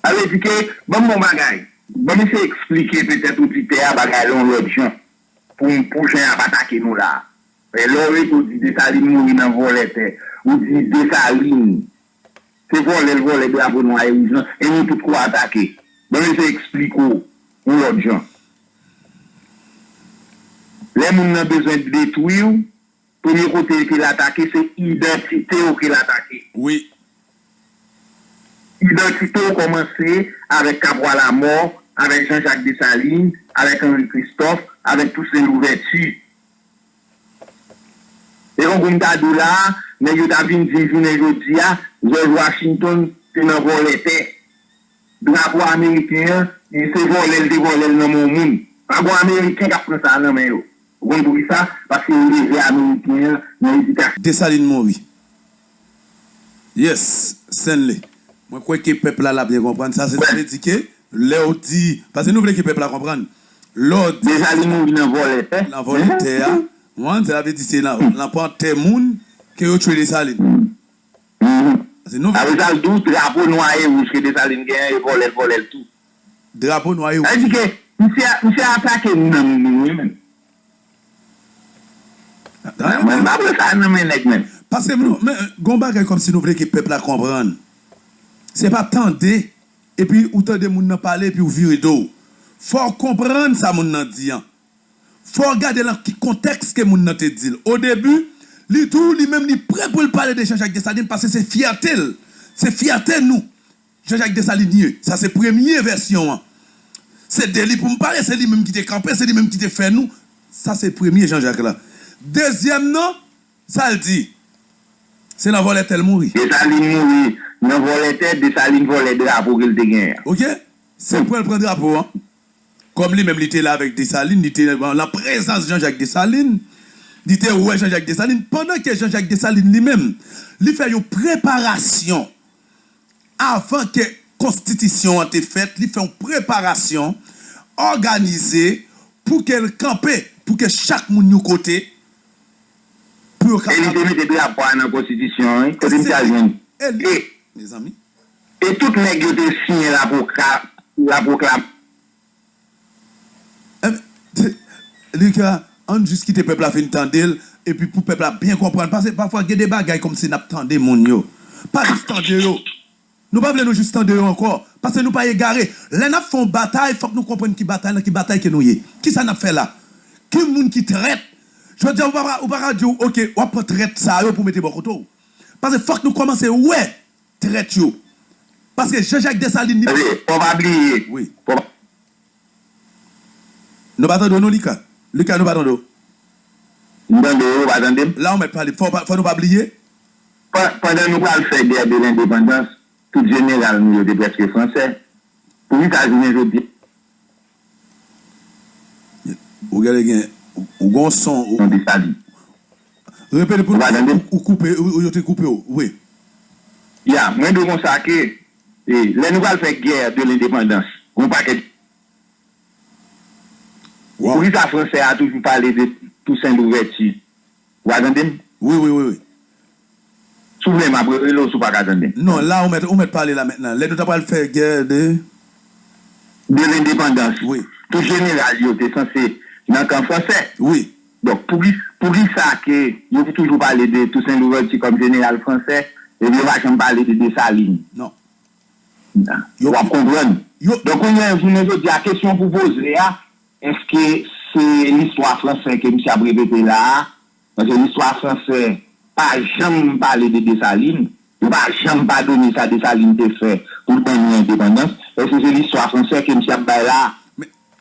Sa vle di ke, ban m yon bagay, ban m eseye eksplike petèt oditè a bagay la yon lòt jan, pou, pou jan y ap atake nou la a. E lè w rete w di Desalin mouri nan vòlè tè, ou di Desalin se vòlè l vòlè drapo nwa e wouj lan, e nou tout kou atake. Ban m eseye eksplike w yon lòt jan. Lè moun nan bezwen detwi w, premye kote ke l atake, se idantite w ke l atake. Wi. Idantite w kòmanse avèk Kapwa Lamò, avèk Jean Jacques Dessalines, avèk Henri Christophe, avèk Toussaint Louverture. E tankou m ta di w la a, nèg yo ta vin di m jounen jodi a, George Washington te nan vòlè tè. Drapo ameriken an, e se vòlè l te vòlè l nan men yon moun. Pa gon ameriken k ap pran sa a nan men yo. Ou konn poukisa? Paske yo leve ameriken an nan edikasyon. Desalin mouri. Yes, Stanley. Mwen kwè ke pèp la, l ap byen konprann sa. Se sa vle di ke lè w di, paske nou vle ke pèp la konprann. Lè w di Desalin mouri nan vòlè tè. Nan vòlè tè a. Wi, sa vle di se nan, nan pran tè moun ke yo tchwe Desalin. Paske nou vle. Apre sa, l di w drapo nwa e wouj ke Desalin genyen, e vòlè l vòlè l tou. Drapo nwa e wouj. Sa vle di ke misye, misye atake nanm nou, wi, menm. Mwen, mwen pa vle sa nan men nèg menm. Paske nou, men, gon bagay kòmsi nou vle ke pèp la konprann. Se pa tande, epi ou tande moun nan pale, epi ou vire do w. Fò w konprann sa moun nan di an. Fò w gade lan ki kontèks ke moun nan te di l. Odebi, li di w li menm li prè pou l pale de Jean Jacques Dessalines paske se fyète l. Se fyète nou. Jean Jacques Dessalines ye. Sa se premye vèsyon an. Se de li pou m pale, se li menm ki te kanpe, se li menm ki te fè nou. Sa se premye Jean Jacques la. Dezyèm nan, sa l di? Se nan vòlè tè l mouri. Desalin mouri nan vòlè tè, Desalin vòlè drapo ke l te genyen an. Oke? Se pou l pran drapo an. Kòm li menm li te la avèk Desalin, li te nan prezans Jean Jacques Dessalines, li te wè Jean Jacques Dessalines, pandan ke Jean Jacques Dessalines li menm, li fè yon preparasyon avan ke konstitisyon an te fèt, li fè yon preparasyon òganize pou ke l kanpe, pou ke chak moun yon kote, pou yo kapab. E li te mete drapo a nan konstitisyon an, wi. Kote m te al jwenn. E li, e, mezanmi. E tout nèg yo te siyen lapwoka-, lapwoklam-. Enben, Luka, ann jis kite pèp la fin tande l, epi pou pèp la byen konprann. Paske pafwa gen de bagay kòmsi n ap tande moun yo. Pa jis tande yo. Nou pa vle nou jis tande yo ankò. Paske nou pa egare. Lè n ap fè yon batay, fòk nou konprann ki batay, nan ki batay ke nou ye. Kisa n ap fè la? Ki moun ki trèt? Jodi a, ou pa ka, ou pa ka di w, oke, w ap pran trèt sa yo pou mete bò kote w. Paske fòk nou kòmanse wè trèt yo. Paske Jean Jacques Dessalines li... Tande, fò pa bliye. Wi. Fò pa... Nou pa tande w non, Luka. Luka, nou pa tande w. M tande w, ou pa tande m? La ou mèt pale. Fò, fò nou pa bliye. Pa-, pandan nou pral fè gè de lendepandans, tout jeneral nou yo te prèske fransè. Poukisa jounen jodi a? Ou gade gen, ou, ou gon son, ou, non, Desalin. Repete pou nou, ou, ou koupe, ou, ou, yo te koupe w, wi. Ya, mwen di w konsa ke, e, lè nou pral fè gè de lendepandans, gon pakèt, poukisa fransè a toujou pale de Toussaint Louverture? Ou pa tande m? Wi, wi, wi, wi. Si w vle, m ap rele w si w pa ka tande m. Non, la, ou mèt, ou mèt pale la mentnan. Lè nou ta pral fè gè de... De lendepandans. Wi. Tout jeneral yo te sanse nan kan fransè. Wi. Donk, pou ki, pou ki sa ke yo toujou pale de Toussaint Louverture kòm jeneral fransè, epi yo pa janm pale de Desalin? Non. W ap konprann. Donk, kounye a, jounen jodi a, kesyon pou poze a, èske se listwa fransè ke misye ap repete la a? Paske listwa fransè pa janm pale de Desalin. Yo pa janm padone sa Desalin te fè pou l ban nou endepandans. Èske se listwa fransè ke misye ap bay la?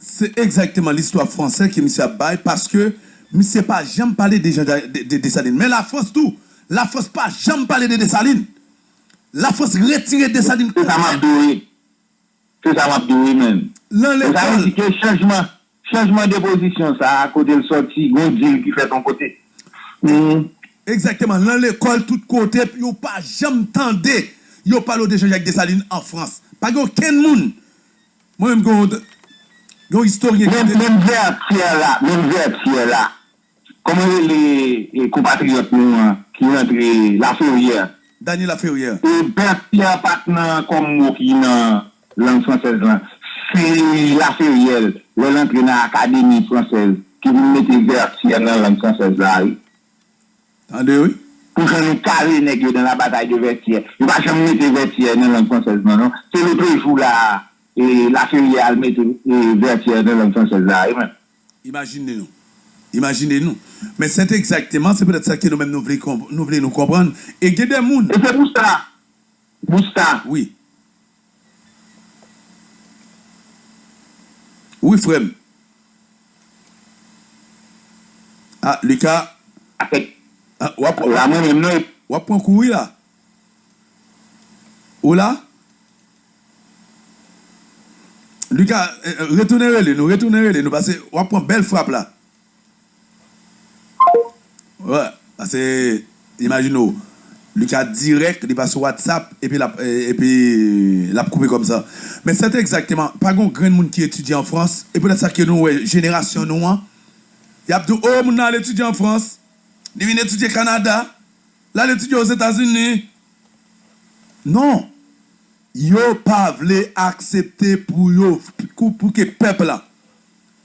Se egzakteman listwa fransè ke misye ap bay, paske misye pa janm pale de Desalin. Men Lafrans tou, Lafrans pa janm pale de Desalin. Lafrans retire Desalin konplètman. Se sa m ap di w wi. Se sa m ap di w wi menn. Nan lekòl. Sa vle di ke chanjman chanjman de pozisyon sa a kote l sòti gon dil ki fèt yon kote. Egzakteman, nan lekòl tout kote yo pa janm tande yo pale w de Jean Jacques Dessalines an Frans. Pa gen okenn moun. Mwen menm gen yon istoryen ki te. Menm Vètyè la, menm Vètyè la. Kòman rele konpatriyòt nou an ki rantre Laferyè? Dany Laferrière. E Vètyè pa t nan kòm mo ki nan lang fransèz lan. Se Laferrière, lè l antre nan Akademi fransèz, ki vin mete Vètyè nan lang fransèz la, wi. Tande, wi. Pou jan nou kale nèg yo dans la bataille de Vertières. Yo pa janm mete Vètyè nan lang fransèz lan, non. Se lotrejou la a, e, Laferrière al mete Vètyè nan lang fransèz la, wi, menm. Imajine nou. Imajine nou. Men se te egzakteman, se petèt sa ke nou menm nou vle nou vle nou konprann. E gen de moun. E se pou sa, Busta. Wi. Wi, frè m. Ah, Lucas. Ah, w ap, w ap pran kou wi la. Ou la? Lucas, retounen rele nou, retounen rele nou, paske w ap pran bèl frap la. Wi, paske, imajine w, Lucas dirèk, li pa sou WhatsApp, epi l ap, epi l ap koupe kòmsa. Men sèt egzakteman, pa gen yon grenn moun ki etidye an Frans, e poutèt sa ke nou wè jenerasyon nou an, y ap di w, o, moun nan al etidye an Frans, li vin etidye Kanada, l al etidye Ozetazini. Non. Yo pa vle aksepte pou yo, pou ke pèp la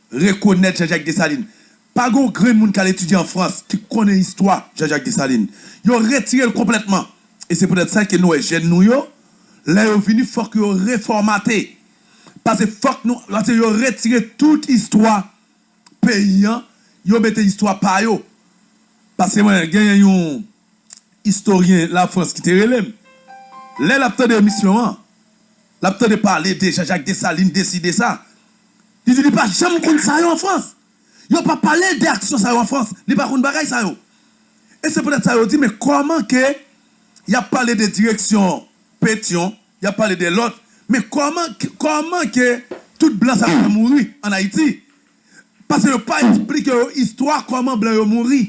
rekonèt Jean Jacques Dessalines. Pa gen yon grenn moun k al etidye an Frans ki konnen istwa Jean Jacques Dessalines. Yo retire l konplètman. E se poutèt sa ke nou wè jèn nou yo, lè yo vini, fòk yo refòmate. Paske fòk nou, paske yo retire tout istwa peyi an, yo mete istwa pa yo. Paske mwen genyen yon istoryen Lafrans ki te rele m. Lè l ap tande emisyon an, l ap tande pale de Jean Jacques Dessalines, de si, de sa. Li di li pa janm konn sa yo an Frans. Yo pa pale de aksyon sa yo an Frans. Li pa konn bagay sa yo. E se poutèt sa yo di, men kòman ke y ap pale de direksyon Petyon, y ap pale de lòt, men kòman, kòman ke tout blan sa yo mouri ann Ayiti? Paske yo pa eksplike yo istwa kòman blan yo mouri.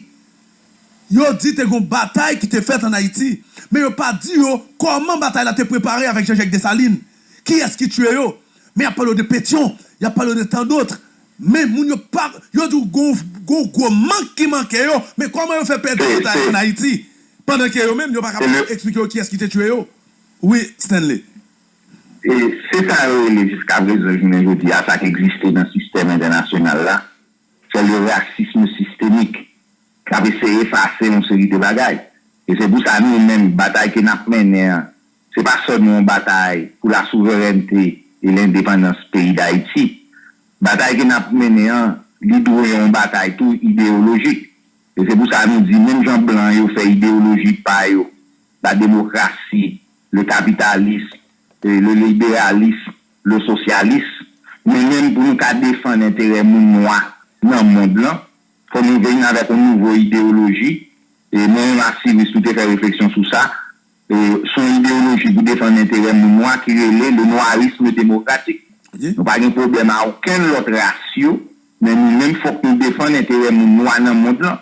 Yo di te gon batay ki te fèt ann Ayiti, men yo pa di yo kòman batay la te prepare avèk Jean Jacques Dessalines. Kiyès ki tiye yo? Men y ap pale w de Petyon, y ap pale w de tant d'autres. Men moun yo pa, yo di w gon, gon gwo mank ki manke yo, men kòman yo fè pèdi batay ann Ayiti? Pandan ke yo menm, yo pa kapab eksplike yo kiyès ki te tiye yo. Wi, Stanley. E se sa yo rele jiskaprezan, jounen jodi a, sa k egziste nan sistèm entènasyonal la, c'est le racisme systémique, k ap eseye efase yon seri de bagay. E se pou sa nou menm, batay ke n ap mennen an, se pa sèlman yon batay pou la souverènte e lendepandans peyi Dayiti. Batay ke n ap mennen an, li dwe yon batay tou ideyolojik. E se pou sa nou di, menm jan blan yo fè ideyoloji pa yo, la démocratie, le capitalisme, le libéralisme, le socialisme, nou menm pou nou ka defann enterè moun nwa nan mond lan, fò nou vin avèk yon nouvo ideyoloji. E mwen menm ak Sylvie tou te fè refleksyon sou sa. Se yon ideyoloji pou defann enterè moun nwa ki rele le noirisme démocratique. Nou pa gen pwoblèm a okenn lòt ras yo, men nou menm fòk nou defann enterè moun nwa nan mond lan.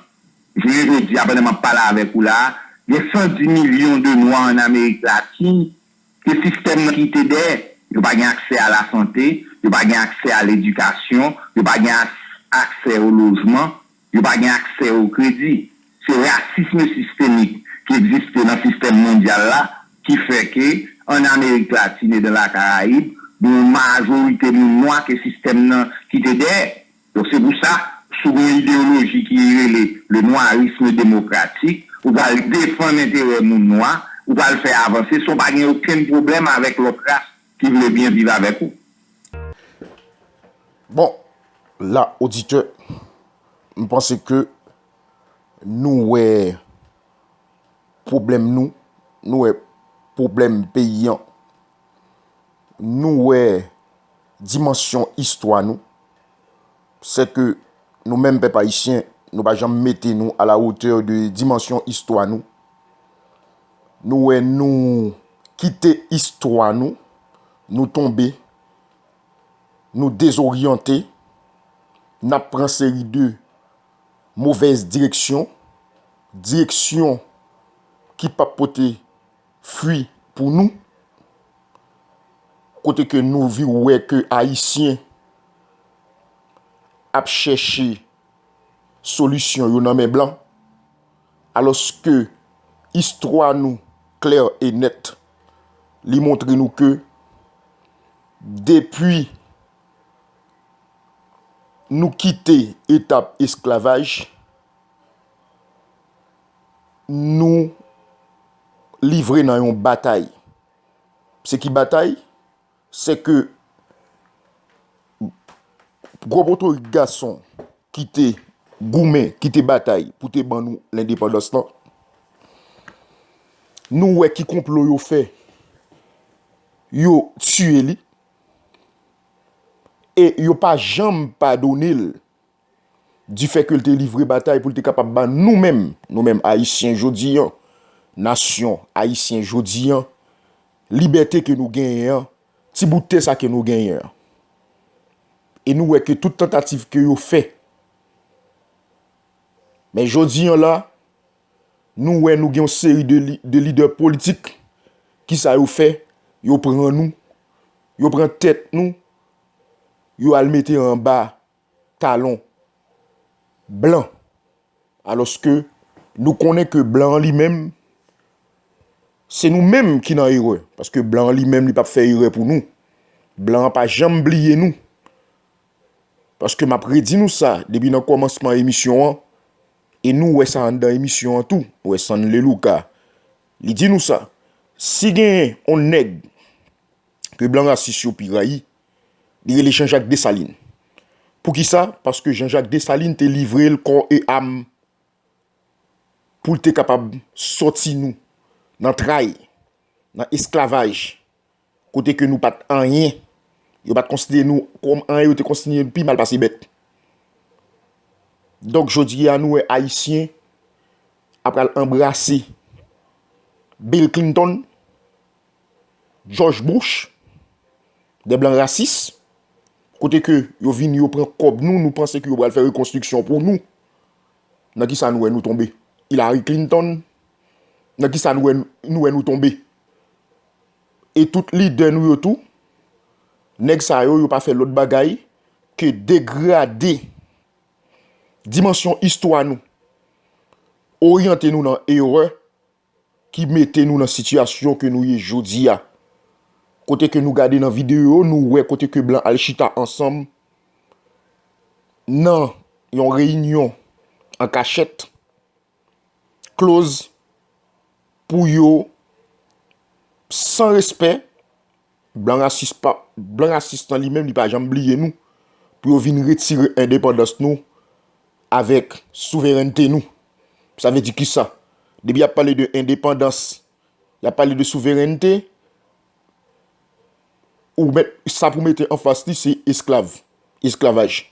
Jounen jodi a, pandan m ap pale avèk ou la a, gen san dis milyon de nwa ann Amerik Latin ke sistèm nan kite dèyè. Yo pa gen aksè a lasante, yo pa gen aksè a ledikasyon, yo pa gen aksè o lojman, yo pa gen aksè o kredi. Se rasism sistemik ki egziste nan sistèm mondyal la ki fè ke ann Amerik Latin e dan la Karayib, gen yon majorite moun nwa ke sistèm nan kite dèyè. Donk, se pou sa, si w gen yon ideyoloji ki rele le noirisme démocratique, ou pral defann enterè moun nwa, ou pral fè avanse san w pa gen okenn pwoblèm avèk lòt ras ki vle byen viv avèk ou. Bon, la, oditè, m panse ke nou wè pwoblèm nou, nou wè pwoblèm peyi an. Nou wè dimansyon istwa nou. Sèke nou menm pèp ayisyen, nou pa janm mete nou à la hauteur de dimansyon istwa nou. Nou wè nou kite istwa nou, nou tonbe, nou dezoryante, n ap pran seri de movèz direksyon, direksyon ki p ap pote fwi pou nou, kote ke nou vin wè ke Ayisyen ap chèche solisyon yo nan men blan, alòske istwa nou klè e nèt, li montre nou ke depi nou kite etap esklavaj, nou livre nan yon batay. Se ki batay? Se ke gwo potorik gason ki te goumen, ki te batay pou te ban nou lendepandans lan, nou wè ki konplo yo fè, yo tiye li, e yo pa janm padone l. Difè ke l te livre batay pou l te kapab ba nou menm, nou menm Ayisyen jodi an, nasyon Ayisyen jodi an, libète ke nou genyen an, ti bout tè sa ke nou genyen an. E nou wè ke tout tantativ ke yo fè. Men jodi an la, nou wè nou gen yon seri de li-, de lidè politik, kisa yo fè? Yo pran nou, yo pran tèt nou, yo al mete anba talon blan. Alòske nou konnen ke blan an li menm, se nou menm ki nan erè. Paske blan an li menm, li p ap fè erè pou nou. Blan an pa janm bliye nou. Paske m ap redi nou sa depi nan kòmansman emisyon an, e nou wè sa anndan emisyon an tou. Nou wè Sanley Luka, li di nou sa. Si gen yon nèg ke blan rasis yo pi rayi, li rele Jean-Jacques Dessalines. Poukisa? Paske Jean-Jacques Dessalines te livre l kò e am pou l te kapab sòti nou nan tray, nan esklavaj, kote ke nou pa t anyen. Yo pa t konsidere nou kòm anyen, yo te konsidere nou pi mal pase bèt. Donk, jodi a, nou wè Ayisyen ap pral anbrase Bill Clinton, George Bush, de blan rasis, kote ke yo vin, yo pran kòb nou, nou panse ke yo pral fè rekonstriksyon pou nou. Nan kisa nou wè nou tonbe? Hillary Clinton, nan kisa nou wè, nou wè nou tonbe? E tout lidè nou yo tou, nèg sa yo, yo pa fè lòt bagay ke degrade dimansyon istwa nou, oryante nou nan erè ki mete nou nan sitiyasyon ke nou ye jodi a. Kote ke nou gade nan videyo, nou wè kote ke blan al chita ansanm nan yon reyinyon an kachèt, close, pou yo, san respè, blan rasis pa, blan rasis lan li menm, li pa janm bliye nou, pou yo vin retire endepandans nou avèk souverènte nou. Sa vle di kisa? Depi y ap pale de endepandans, y ap pale de souverènte, ou mèt, sa pou mete anfas li, se esklav, esklavaj.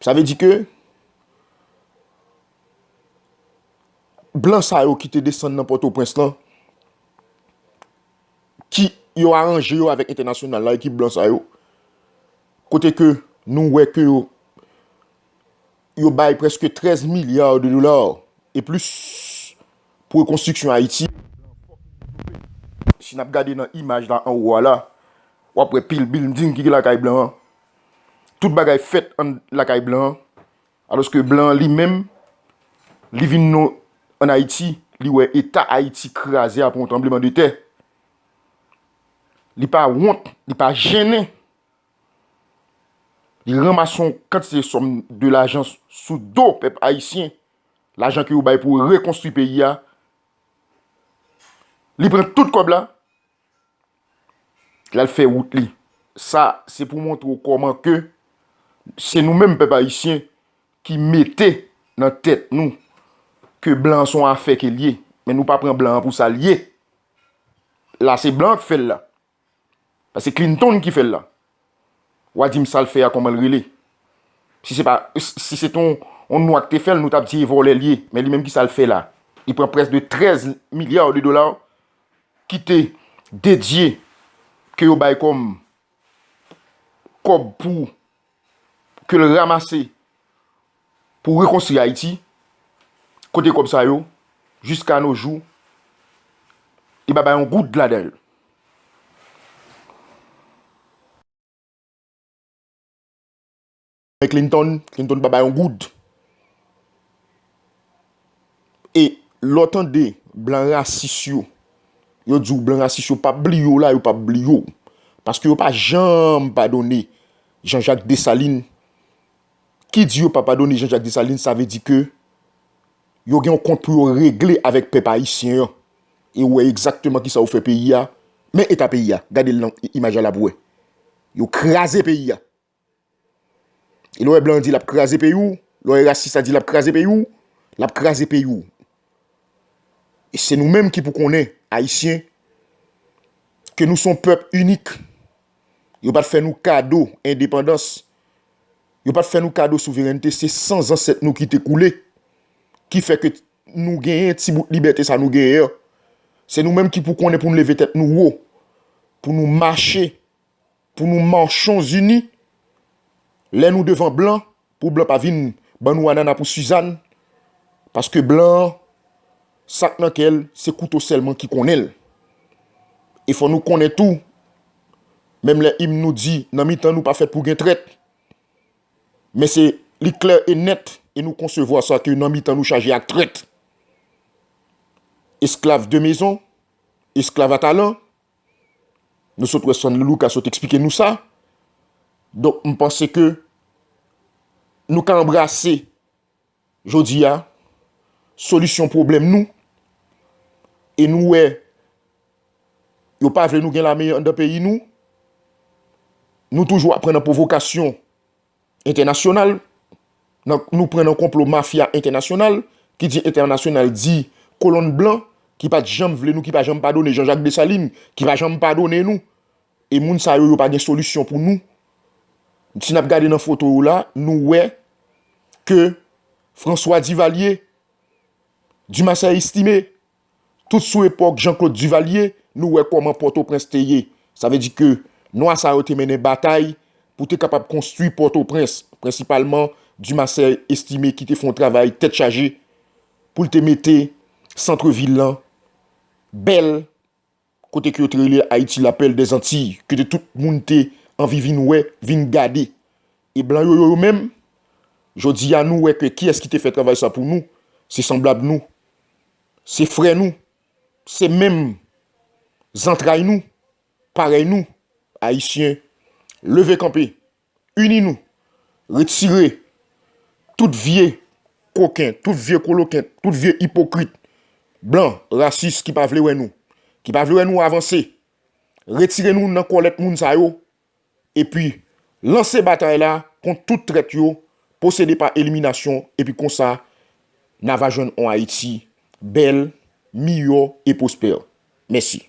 Sa vle di ke blan sa yo ki te desann nan Pòtoprens lan, ki yo aranje yo avèk entènasyonal la, ekip blan sa yo, kote ke nou wè ke yo, yo bay prèske trèz milya de dola e plis pou rekonstriksyon Ayiti. Si n ap gade nan imaj la anwo a la, w ap wè pil bilding ki gen lakay blan an. Tout bagay fèt an lakay blan an. Alòske blan an li menm, li vin nou ann Ayiti, li wè eta Ayiti kraze apre yon tranbleman de tè. Li pa wont, li pa jennen. Li ranmase yon kantite sòm de lajan sou do pèp ayisyen, lajan ke yo bay pou rekonstwi peyi a. Li pran tout kòb la, l al fè wout li. Sa, se pou montre w kòman ke se nou menm pèp ayisyen ki mete nan tèt nou ke blan an se yon afè ke l ye. Men nou pa pran blan an pou sa l ye. la se blan k fè l la. Paske Clinton ki fè l la. W a di m sa l fè a kòman l rele. Si se pa, si se t on, on nwa k te fè l, nou t ap di e vòlè l ye. Men li menm ki sa l fè la. Li pran près de trèz milya de dola ki te dedye, ke yo bay kòm kòb pou ke l ranmase pou rekonstwi Ayiti, kote kòb sa yo, jiska no jou, li pa bay yon goud ladan l. Men Clinton, Clinton pa bay yon goud. E lè w tande blan rasis yo, yo di w blan rasis yo p ap bliye w la, yo p ap bliye w. Paske yo pa janm padone Jean-Jacques Dessalines. Ki di yo pa padone Jean-Jacques Dessalines, sa vle di ke yo gen yon kont pou yo regle avèk pèp ayisyen an. E w wè egzakteman kisa yo fè peyi a. Men eta peyi a. Gade l nan imaj la pou wè. Yo kraze peyi a. E lè w wè blan an di l ap kraze peyi w, lè w wè rasis la di l ap kraze peyi w, l ap kraze peyi w. E se nou menm ki pou konnen, Ayisyen, ke nou se yon pèp inik. Yo pa t fè nou kado endepandans. Yo pa t fè nou kado souverènte. Se san zansèt nou ki te koule, ki fè ke nou genyen ti bout libète sa nou genyen an. Se nou menm ki pou konnen pou nou leve tèt nou wo, pou nou mache, pou nou machonzini lè nou devan blan, pou blan pa vin ban nou anana pou Sizàn, paske blan an, sa k nan kè l, se kouto sèlman ki konnen l. E fò nou konnen tou, menm lè im nou di, nan mitan nou pa fèt pou gen trèt, men se, li klè e nèt, e nou konsevwa sa ke nan mitan nou chaje ak trèt. Esclave de maison, esclave à talent, nou sot wè Swann Lucas sot eksplike nou sa. Donk, m panse ke nou ka anbrase jodi a solisyon pwoblèm nou. E nou wè, yo pa vle nou gen lame anndan peyi nou. Nou toujou ap pran nan pwovokasyon entènasyonal, nan, nou pran nan konplo mafya entènasyonal, ki di entènasyonal di kolonn blan, ki pa t janm vle nou, ki pa janm padone Jean-Jacques Dessalines, ki pa janm padone nou. E moun sa yo, yo pa gen solisyon pou nou. Si n ap gade nan foto yo la, nou wè ke François Duvalier, Dumarsais Estimé, tout sou epòk Jean-Claude Duvalier, nou wè kòman Pòtoprens te ye. Sa vle di ke nwa sa yo te mennen batay pou te kapab konstwi Pòtoprens, prensipalman Dumarsais Estimé ki te fè yon travay tèt chaje pou l te mete santrevil lan bèl, kote ke yo te rele Ayiti la perle des Antilles, kote tout moun te anvi vin wè, vin gade. E blan yo, yo, yo menm, jodi a nou wè ke kiyès ki te fè travay sa pou nou, se sanblab nou, se frè nou, se menm zantray nou, parèy nou, Ayisyen, leve kanpe, ini nou, retire tout vye koken, tout vye kolokent, tout vye ipokrit, blan, rasis ki pa vle wè nou, ki pa vle wè nou avanse. Retire nou nan kòlèt moun sa yo, epi lanse batay la kont tout trèt yo, posede pa eliminasyon, epi konsa, n a va jwenn on Ayiti bèl, miyò e pwospè. Mèsi.